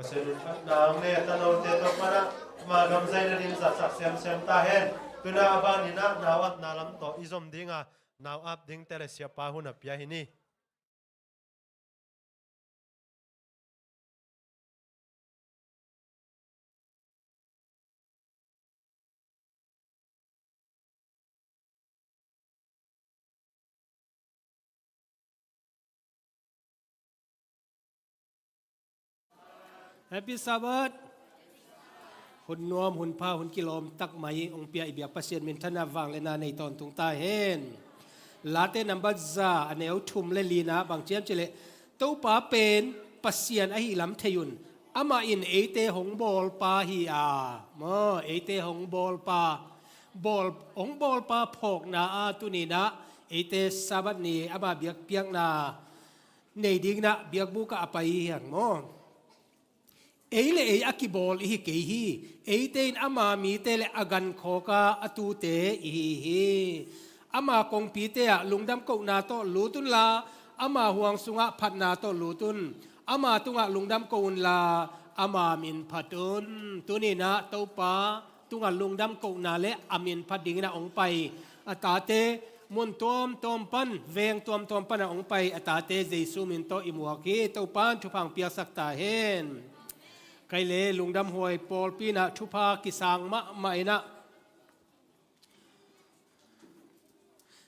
Pasian in phatna hong nei a, tanote tawh panah ama gam zaina ding zatsak semsem ta hen. Tuna a baninah nau apna lam tawh i zom dinga, nau ap dingte le siapa hun a pia hi ni. Happy Sabbath. Hun nuam, hun pha, hun kilawm tak mai hong pia i biak Pasian minthanna vangliatna nei tawntung ta hen. Late nambat za a neu thum le lina bang ci hiam cih leh, Topa pen Pasian ahi lam thei un. Amah in eite hong bawlpa hi a, maw, eite hong bawlpa, bawl, hong bawlpa phawkna a tuninah eite Sabbath ni ama biakpiakna nei dinginah biakbukah a pai hi hang maw. Ei le ei a kibawl i hi kei hi. Eite in ama mite le a gankhawka a tute i hi hi. Ama kongpite ah lungdam kohna tawh lut unla, ama huang sungah phatna tawh lut un. Ama tungah lungdam ko unla, ama min phat un. Tuninah Topa tungah lungdam kohna le a min phat dingin a hong pai a tate, mun tuamtuam pan, veng tuamtuam pan a hong pai a tate Jesu min tawh i muak hi. Topa in thupha hong piaksak ta hen. Kai le lungdam huai pawlpi inah thupha kisang mahmah inah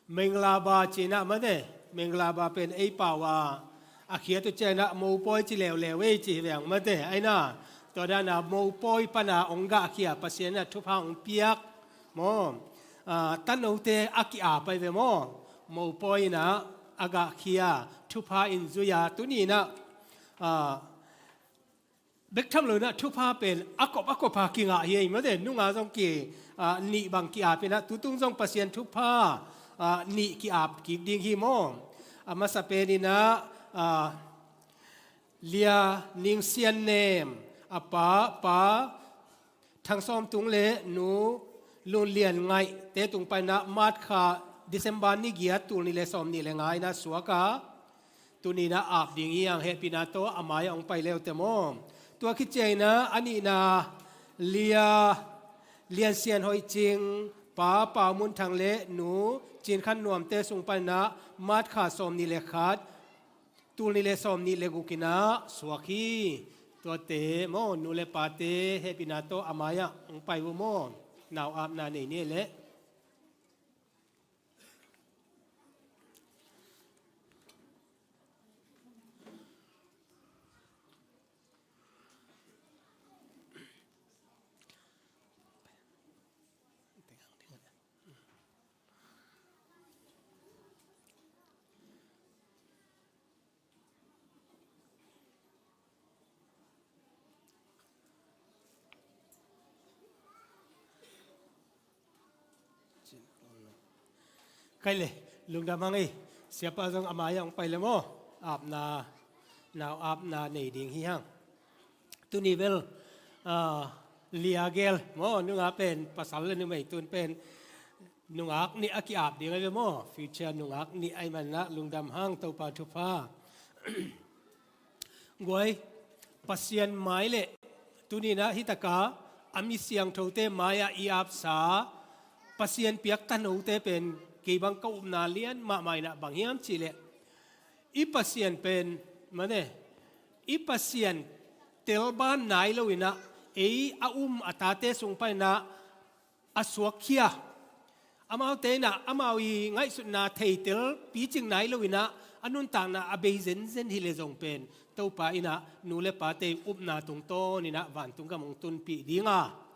Menglaba ci inah mate, Menglaba pen ei pau a a khiat uh cianginah mopawi ci leuleu ei ci hi veng mate. Aina tua dana mopawi pana hong gahkhia Pasian inah thupha hong piak maw. Ah, tanote a ki-ap ai ve maw. Mopawi inah a gahkhia thupha in zui a tuninah, ah, bek tham loinah thupha pen a kop a kopa kingah hi ei mate. Nunga zong ki, ah, nih bang ki-ap inah tutung zong Pasian thupha, ah, nih ki-ap kik ding hi maw. A masa peninah, ah, Lia Ning Sian Nem, a pa, pa Thang Sawm Tung le nu Lun Lian Ngaih te tung paninah March kha December ni giat tul nih le sawm nih le nga inah suak a, tuninah ap ding hi hang. Hehpihna tawh a mai-ah hong pai leute maw. Tua khit cianginah a nihna Lia Lian Sian Hoih Cing, pa Pau Mun Thang le nu Cin Khan Nuam te sung paninah March kha sawm nih le khat tul nih le sawm nih le guk inah suak hi. Tuate maw, nu le pate hehpihna tawh a mai-ah hong pai uh maw. Nau apna nei ni leh. Kai le, lungdam hang ei. Siapa zong a mai-ah hong pai le maw. Apna, nau apna nei ding hi hang. Tuni bel, ah, Lia gel maw, nungak pen, pasal le numei tun pen nungak nih a ki-ap ding ai ve maw. Future nungak nih ai manah lungdam hang, Topa thupha. Guai, Pasian mai le tuninah hitaka a mi siangthote mai-ah i apsa Pasian piak tanote pen kei bang ka upna lian mahmah inah bang hiam cih leh, i Pasian pen mane, i Pasian telban nai loinah ei a um a tate sung paninah a suakkhia. Amaute inah amau i ngaihsutna theitel picing nai loinah a nuntakna a bei zenzen hi le zong pen Topa inah nu le pate upna tungtawn inah vantung gam hong tunpih dinga,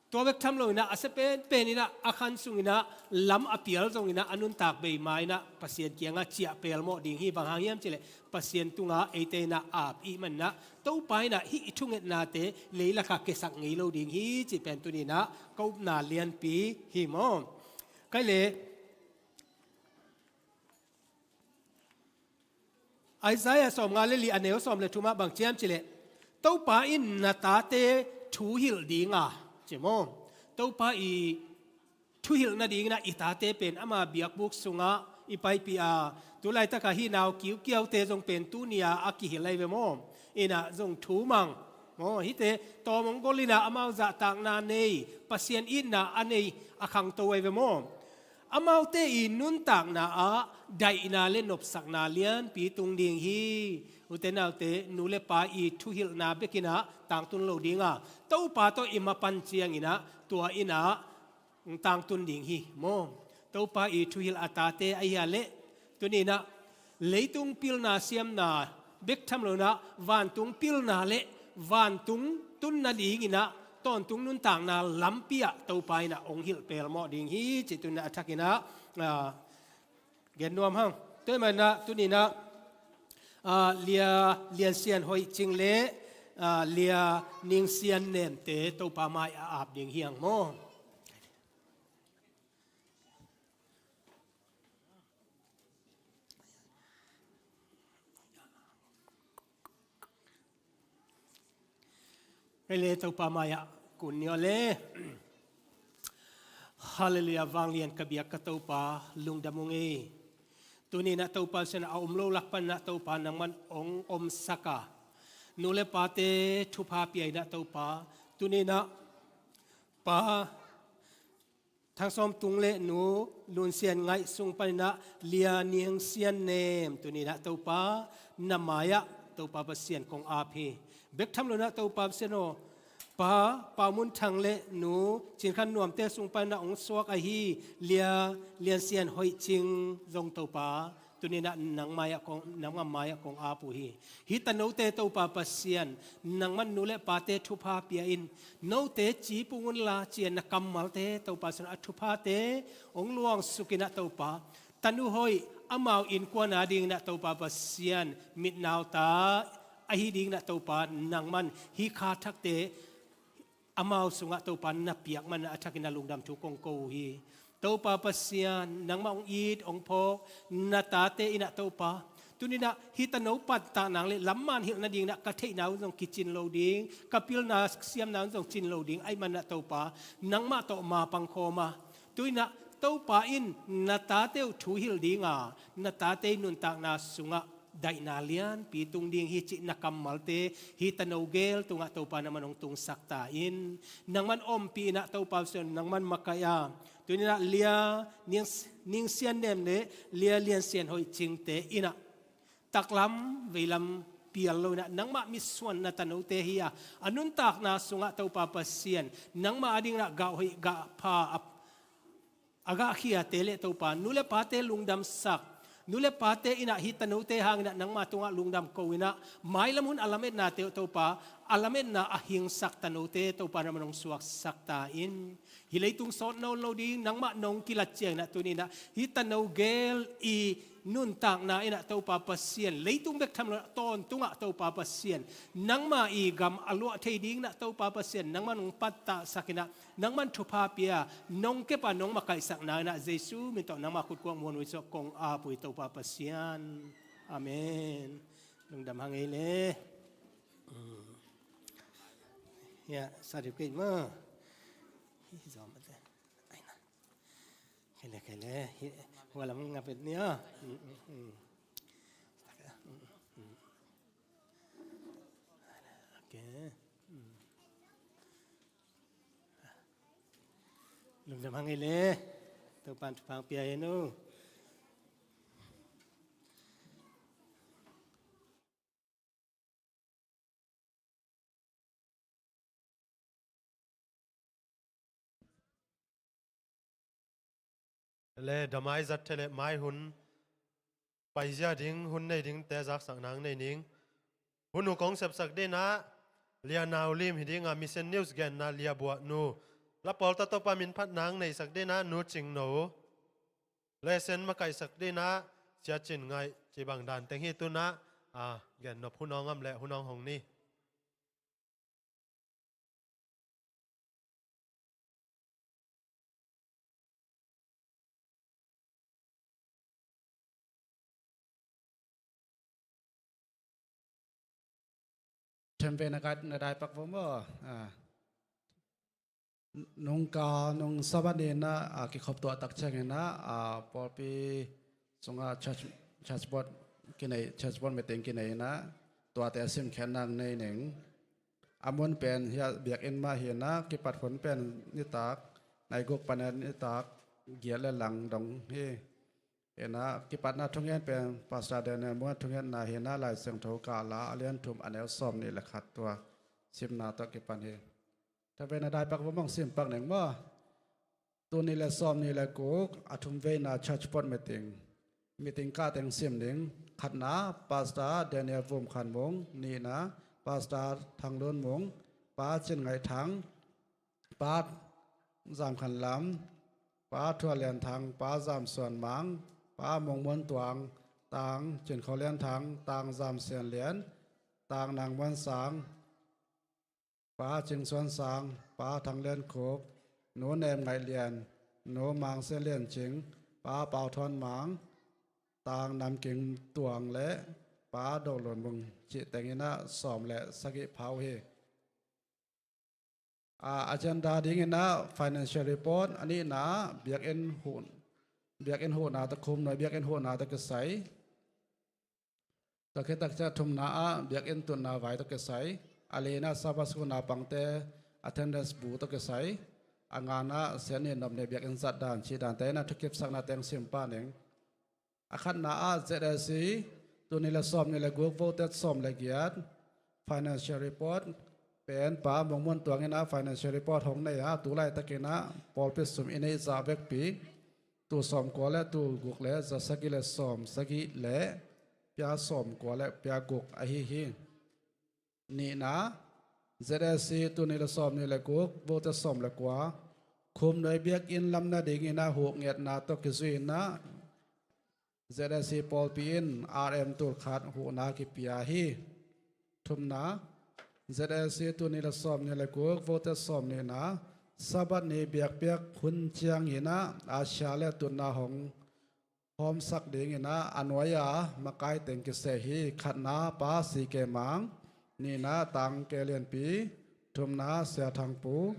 tua bek tham loinah a sia penpen inah a khan sunginah lam a pial zonginah a nuntak bei ma inah Pasian kiangah ciah pelmawh ding hi. Bang hang hiam cih leh Pasian tungah eite inah ap i hih manah Topa inah hih i thungetnate leilakah kesak ngei lo ding hi cih pen tuninah ka upna lianpi hi maw. Kai le Isaiah sawmnga le li a neu sawm le thumah bang ci hiam cih leh, Topa in na tate thuhilh dinga ci maw. Topa i thuhilh nadingin ah i tate pen ama biakbuk sungah I paipih a, tu laitaka hih nau kiukiaute zong pen tuni-a a kihilh ahi ve maw? Inah zong thu mang maw? Hihte tawm hong gol inah amau zahtakna nei, Pasian itna a nei a khangto ahi ve maw? Amaute i nuntakna ah daihna le nopsakna lianpi tung ding hi. Ute naute, nu le pa i thuhilhna bek inah tangtun lo dinga, Topa tawh i mapan cianginah tua inah tangtun ding hi maw? Topa i thuhilh a tate ahi a leh, tuni inah leitung pilna siamna bek tham lo inah vantung pilna le vantung tunna dinginah tawntung nuntakna lampi ah Topa inah hong hilh pelmawh ding hi, cih tuni inah a thak inah, ah, gen nuam hang. Tua ahih manin ah tuni inah, ah, Lia Lian Sian Hoih Cing le, ah, Lia Ning Sian Nemte Topa mai-ah ap ding hi hang maw? Hei le, Topa mai-ah kun ni aw le. Halleluiah, vanglian ka biak ka Topa, lungdam ung ei. Tuni inah Topa Pasian, a om lo lak pan inah Topa nangman hong omsak a, nu le pate thupha pia inah Topa, tuni inah Pa Thang Sawm Tung le Nu Lun Sian Ngaih sung pan inah Lia Ning Sian Nem tuni inah Topa na mai-ah Topa Pasian kong ap hi. Bek tham lo inah Topa Pasian aw, Pa Pau Mun Thang le Nu Cin Khan Nuamte sung pan inah hong suak ahi Lia Lian Sian Hoih Cing zong Topa, tuni inah nang mai-ah kong, nangma mai-ah kong ap uh hi. Hih tanote Topa Pasian, nangman nu le pate thupha pia in, note ci pung unla ci-a na kammalte Topa Pasian a thuphate hong luangsuk inah Topa, tanu hoih amau innkuan a ding inah Topa Pasian, mitnauta ahi ding inah Topa nangman hih kha thakte amau sungah Topa na piak man a thakin a lungdam thu kong ko uh hi. Topa Pasian, nangmah hong it hong phawk na tate inah Topa, tuni inah hih tano pattah nang le lamman hilh nading inah ka theihna un zong kicin lo ding, ka pilna siamna un zong cin lo ding ahih man inah Topa, nangmah tawh mapang khawm a, tu inah Topa in na tate uh thu hilh dinga, na tate nuntakna sungah daihna lianpi tung ding hi cih na kammalte hih tano gel tungah Topa nangman hong tungsak ta in. Nangman ompih inah Topa Pasian, nangman makaih a, tuni inah Lia Ning, Ning Sian Nem le Lia Lian Sian Hoih Cingte inah taklam veilam pial lo inah nangmah mitsuan na tanote hi a, a nuntakna sungah Topa Pasian, nangmah a ding inah gah hoih gah pha a a gahkhiate le Topa, nu le pate lungdamsak, nu le pate inah hih tanote hang inah nangma tungah lungdam ko inah, mailam hun a lametnate uh Topa, a lametna a hingsak tanote Topa nangman hong suaksak ta in. Hih leitung sawt nawn lo ding, nangmah nong kilat ciang inah tuni inah hih tano gel i nuntakna inah Topa Pasian, leitung bek tham lo inah tawntungah Topa Pasian, nangma i gam a luah thei ding inah Topa Pasian, nangman hong pattahsak inah, nangman thupha pia, nong kep a nong makaihsak nang inah Jesu min tawh nangma khutkuak muan uh hi suah kong ap uh hi Topa Pasian. Amen. Lungdam hang ei le. Hmm. Ya, certificate maw. Hi zom ate. Ai na. Kei le, kei le. Hi, hua lam ngap et ni a. Hmm, hmm, hmm. Hmm, hmm. Okay. Hmm. Lungdam hang ei le. Topan thupha pia hen uh. Le damai zat thei le mai hun paizia ding, hun nei dingte zaksak nang nei ning. Hun uh kong sepsak dinah Lia Nau Lim hi dinga, Mission News genna Lia Buah Nu. Lapawlta Topa min phat nang neisak dinah Nu Cing No. Lesen makaihsak dinah Sia Cin Ngaih, ci bang dan teng hi tunah, a, gennop hun awng am le hun awng hong ni. Thempe na kat na dai pak vo maw? A. Nungkal nung Sabbath ni inah, a, kikhop tuah tak ciangin ah, a, pawlpi sungah church, church board kinei, church board meeting kinei inah, tuate a simkhiatna nei ning. A mun pen hiah biakinn mah hi inah, kipat hun pen nitak nai guk pan nitak giat le lang dong hi. Inah kipatna thungen pen Pastor Daniel Muan thungetna hi inah, Lai Siangtho Kala a lian thum a neu sawm nih le khat tua simna tawh kipan hi. Tha veina dai pak va mong sim pak ning maw. Tul nih le sawm nih le guk a thum veina church board meeting. Meeting kah teng sim ding. Khatna, Pastor Daniel Vum Khan Mung. Nihna, Pastor Thang Lun Mung, Pa Cin Ngaih Thang, Pa Zam Khan Lam, Pa Thua Lian Thang, Pa Zam Suan Mang, Pa Mung Muan Tuang, Tang Cin Khau Lian Thang, Tang Zam Sian Lian, Tang Nang Muan Sang, Pa Cing Suan Sang, Pa Thang Lian Khup, Nu Nem Ngaih Lian, Nu Mang Sian Lian Cing, Pa Pau Thawn Mang, Tang Nam King Tuang le Pa Do Lun Mung cih teng inah sawm le sagih pha uh hi. A, agenda ding inah financial report, a nihna biakinn huh, biakinn huhna tawh, khumnuai biakinn huhna tawh kisai. Tua khit tak ciang thumna ah biakinn tutna vai tawh kisai. A lina Sabbath school naupangte attendance bu tawh kisai. A ngana siatni nopni biakinn zat dan cih dante inah thukipsakna teng sim pah ning. A khatna ah Z S C tul nih le sawm nih le guk voted sawm le giat financial report pen Pa Mung Muan Tuang inah financial report hong nei a, tu laitakin ah pawlpi sum i neih zah vekpi tul sawm kua le tul guk le za sagih le sawm sagih le pia sawm kua le pia guk ahi hi. Nihna, Z S C tul nih le sawm nih le guk voted sawm le kua khumnuai biakinn lam nading inah huh ngetna tawh kizui inah Z S C pawlpi in R M tul khat huhna kipia hi. Thumna, Z S C tul nih le sawm nih le guk voted sawm nihna Sabbath ni biakpiak hun ciang inah a sia le tutna hong hawmsak ding inah a nuai-a makai teng kiseh hi. Khatna Pa C K Mang, nihna Tang K Lianpi, thumna Sia Thang Pu,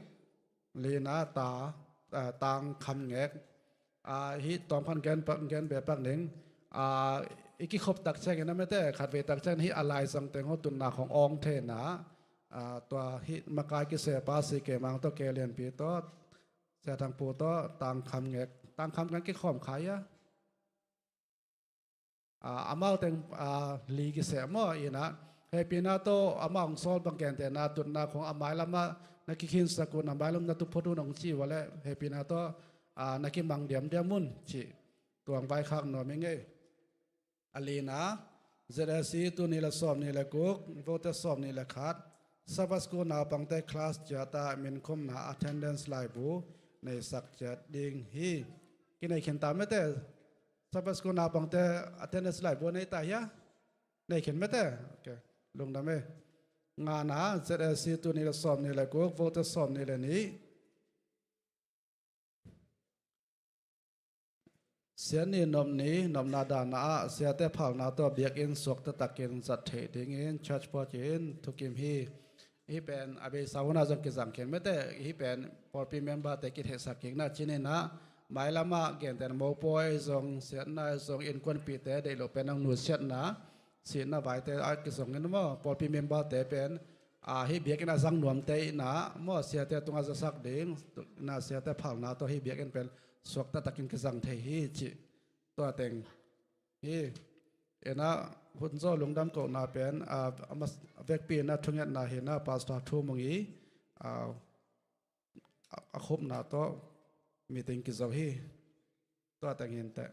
lina Ta, ah, Tang Kham Ngek. Ah, hih tawmkhat gen pak, gen be pak ning. Ah, i kikhop tak ciangin a mete khatvei tak ciangin hih a lai zang teng ho tutna khong awng thei inah, ah, tua hih makai kiseh Pa C K Mang tawh K Lianpi tawh Sia Thang Pu tawh Tang Kham Ngek, Tang Kham Ngek kikhawm kha ia. Ah, amau teng, ah, li kiseh maw inah. Hehpihna tawh amau hong sawl bang gentehna tutna khong a mailam ah na kikhinsak un, a mailam na tu phot un hong ci uh a leh hehpihna tawh, ah, na kimang diamdiam un cih tuang vaikhak nuam i ngei. A lina, Z S C tul nih le sawm nih le guk voted sawm nih le khat Sabbath school naupangte class ciat ah minkhumna attendance laibu neisak ciat ding hi. Kinei khin ta mete, Sabbath school naupangte attendance laibu nei ta hia? Nei khin mete. Okay. Lungdam e. Ngana, Z S C tul nih le sawm nih le guk voted sawm nih le nih. Siatni nopni nopna dana ah siate phalna tawh biakinn suakta takin zat theih dingin church board in thukim hi. Hih pen a beisa hunah zong kizang khin mete, hih pen pawlpi member te kitheisak kikna cih inah, mailam ah gentehna mopawi zong, siatna zong, innkuanpihte deih loh pen ang nusiatna sihna vaite a kizong in maw, pawlpi member te pen, ah, hih biakinn a zang nuamte inah maw, siate tungah zasak ding inah siate phalna tawh hih biakinn pen suakta takin kizang thei hi cih tua teng hi. Inah hun zaw lungdam kohna pen, ah, a mas-, a vekpi inah thungetna hi inah Pastor Thu Mung i, ah, a, a khupna tawh meeting kizo hi. Tua teng hi inteh.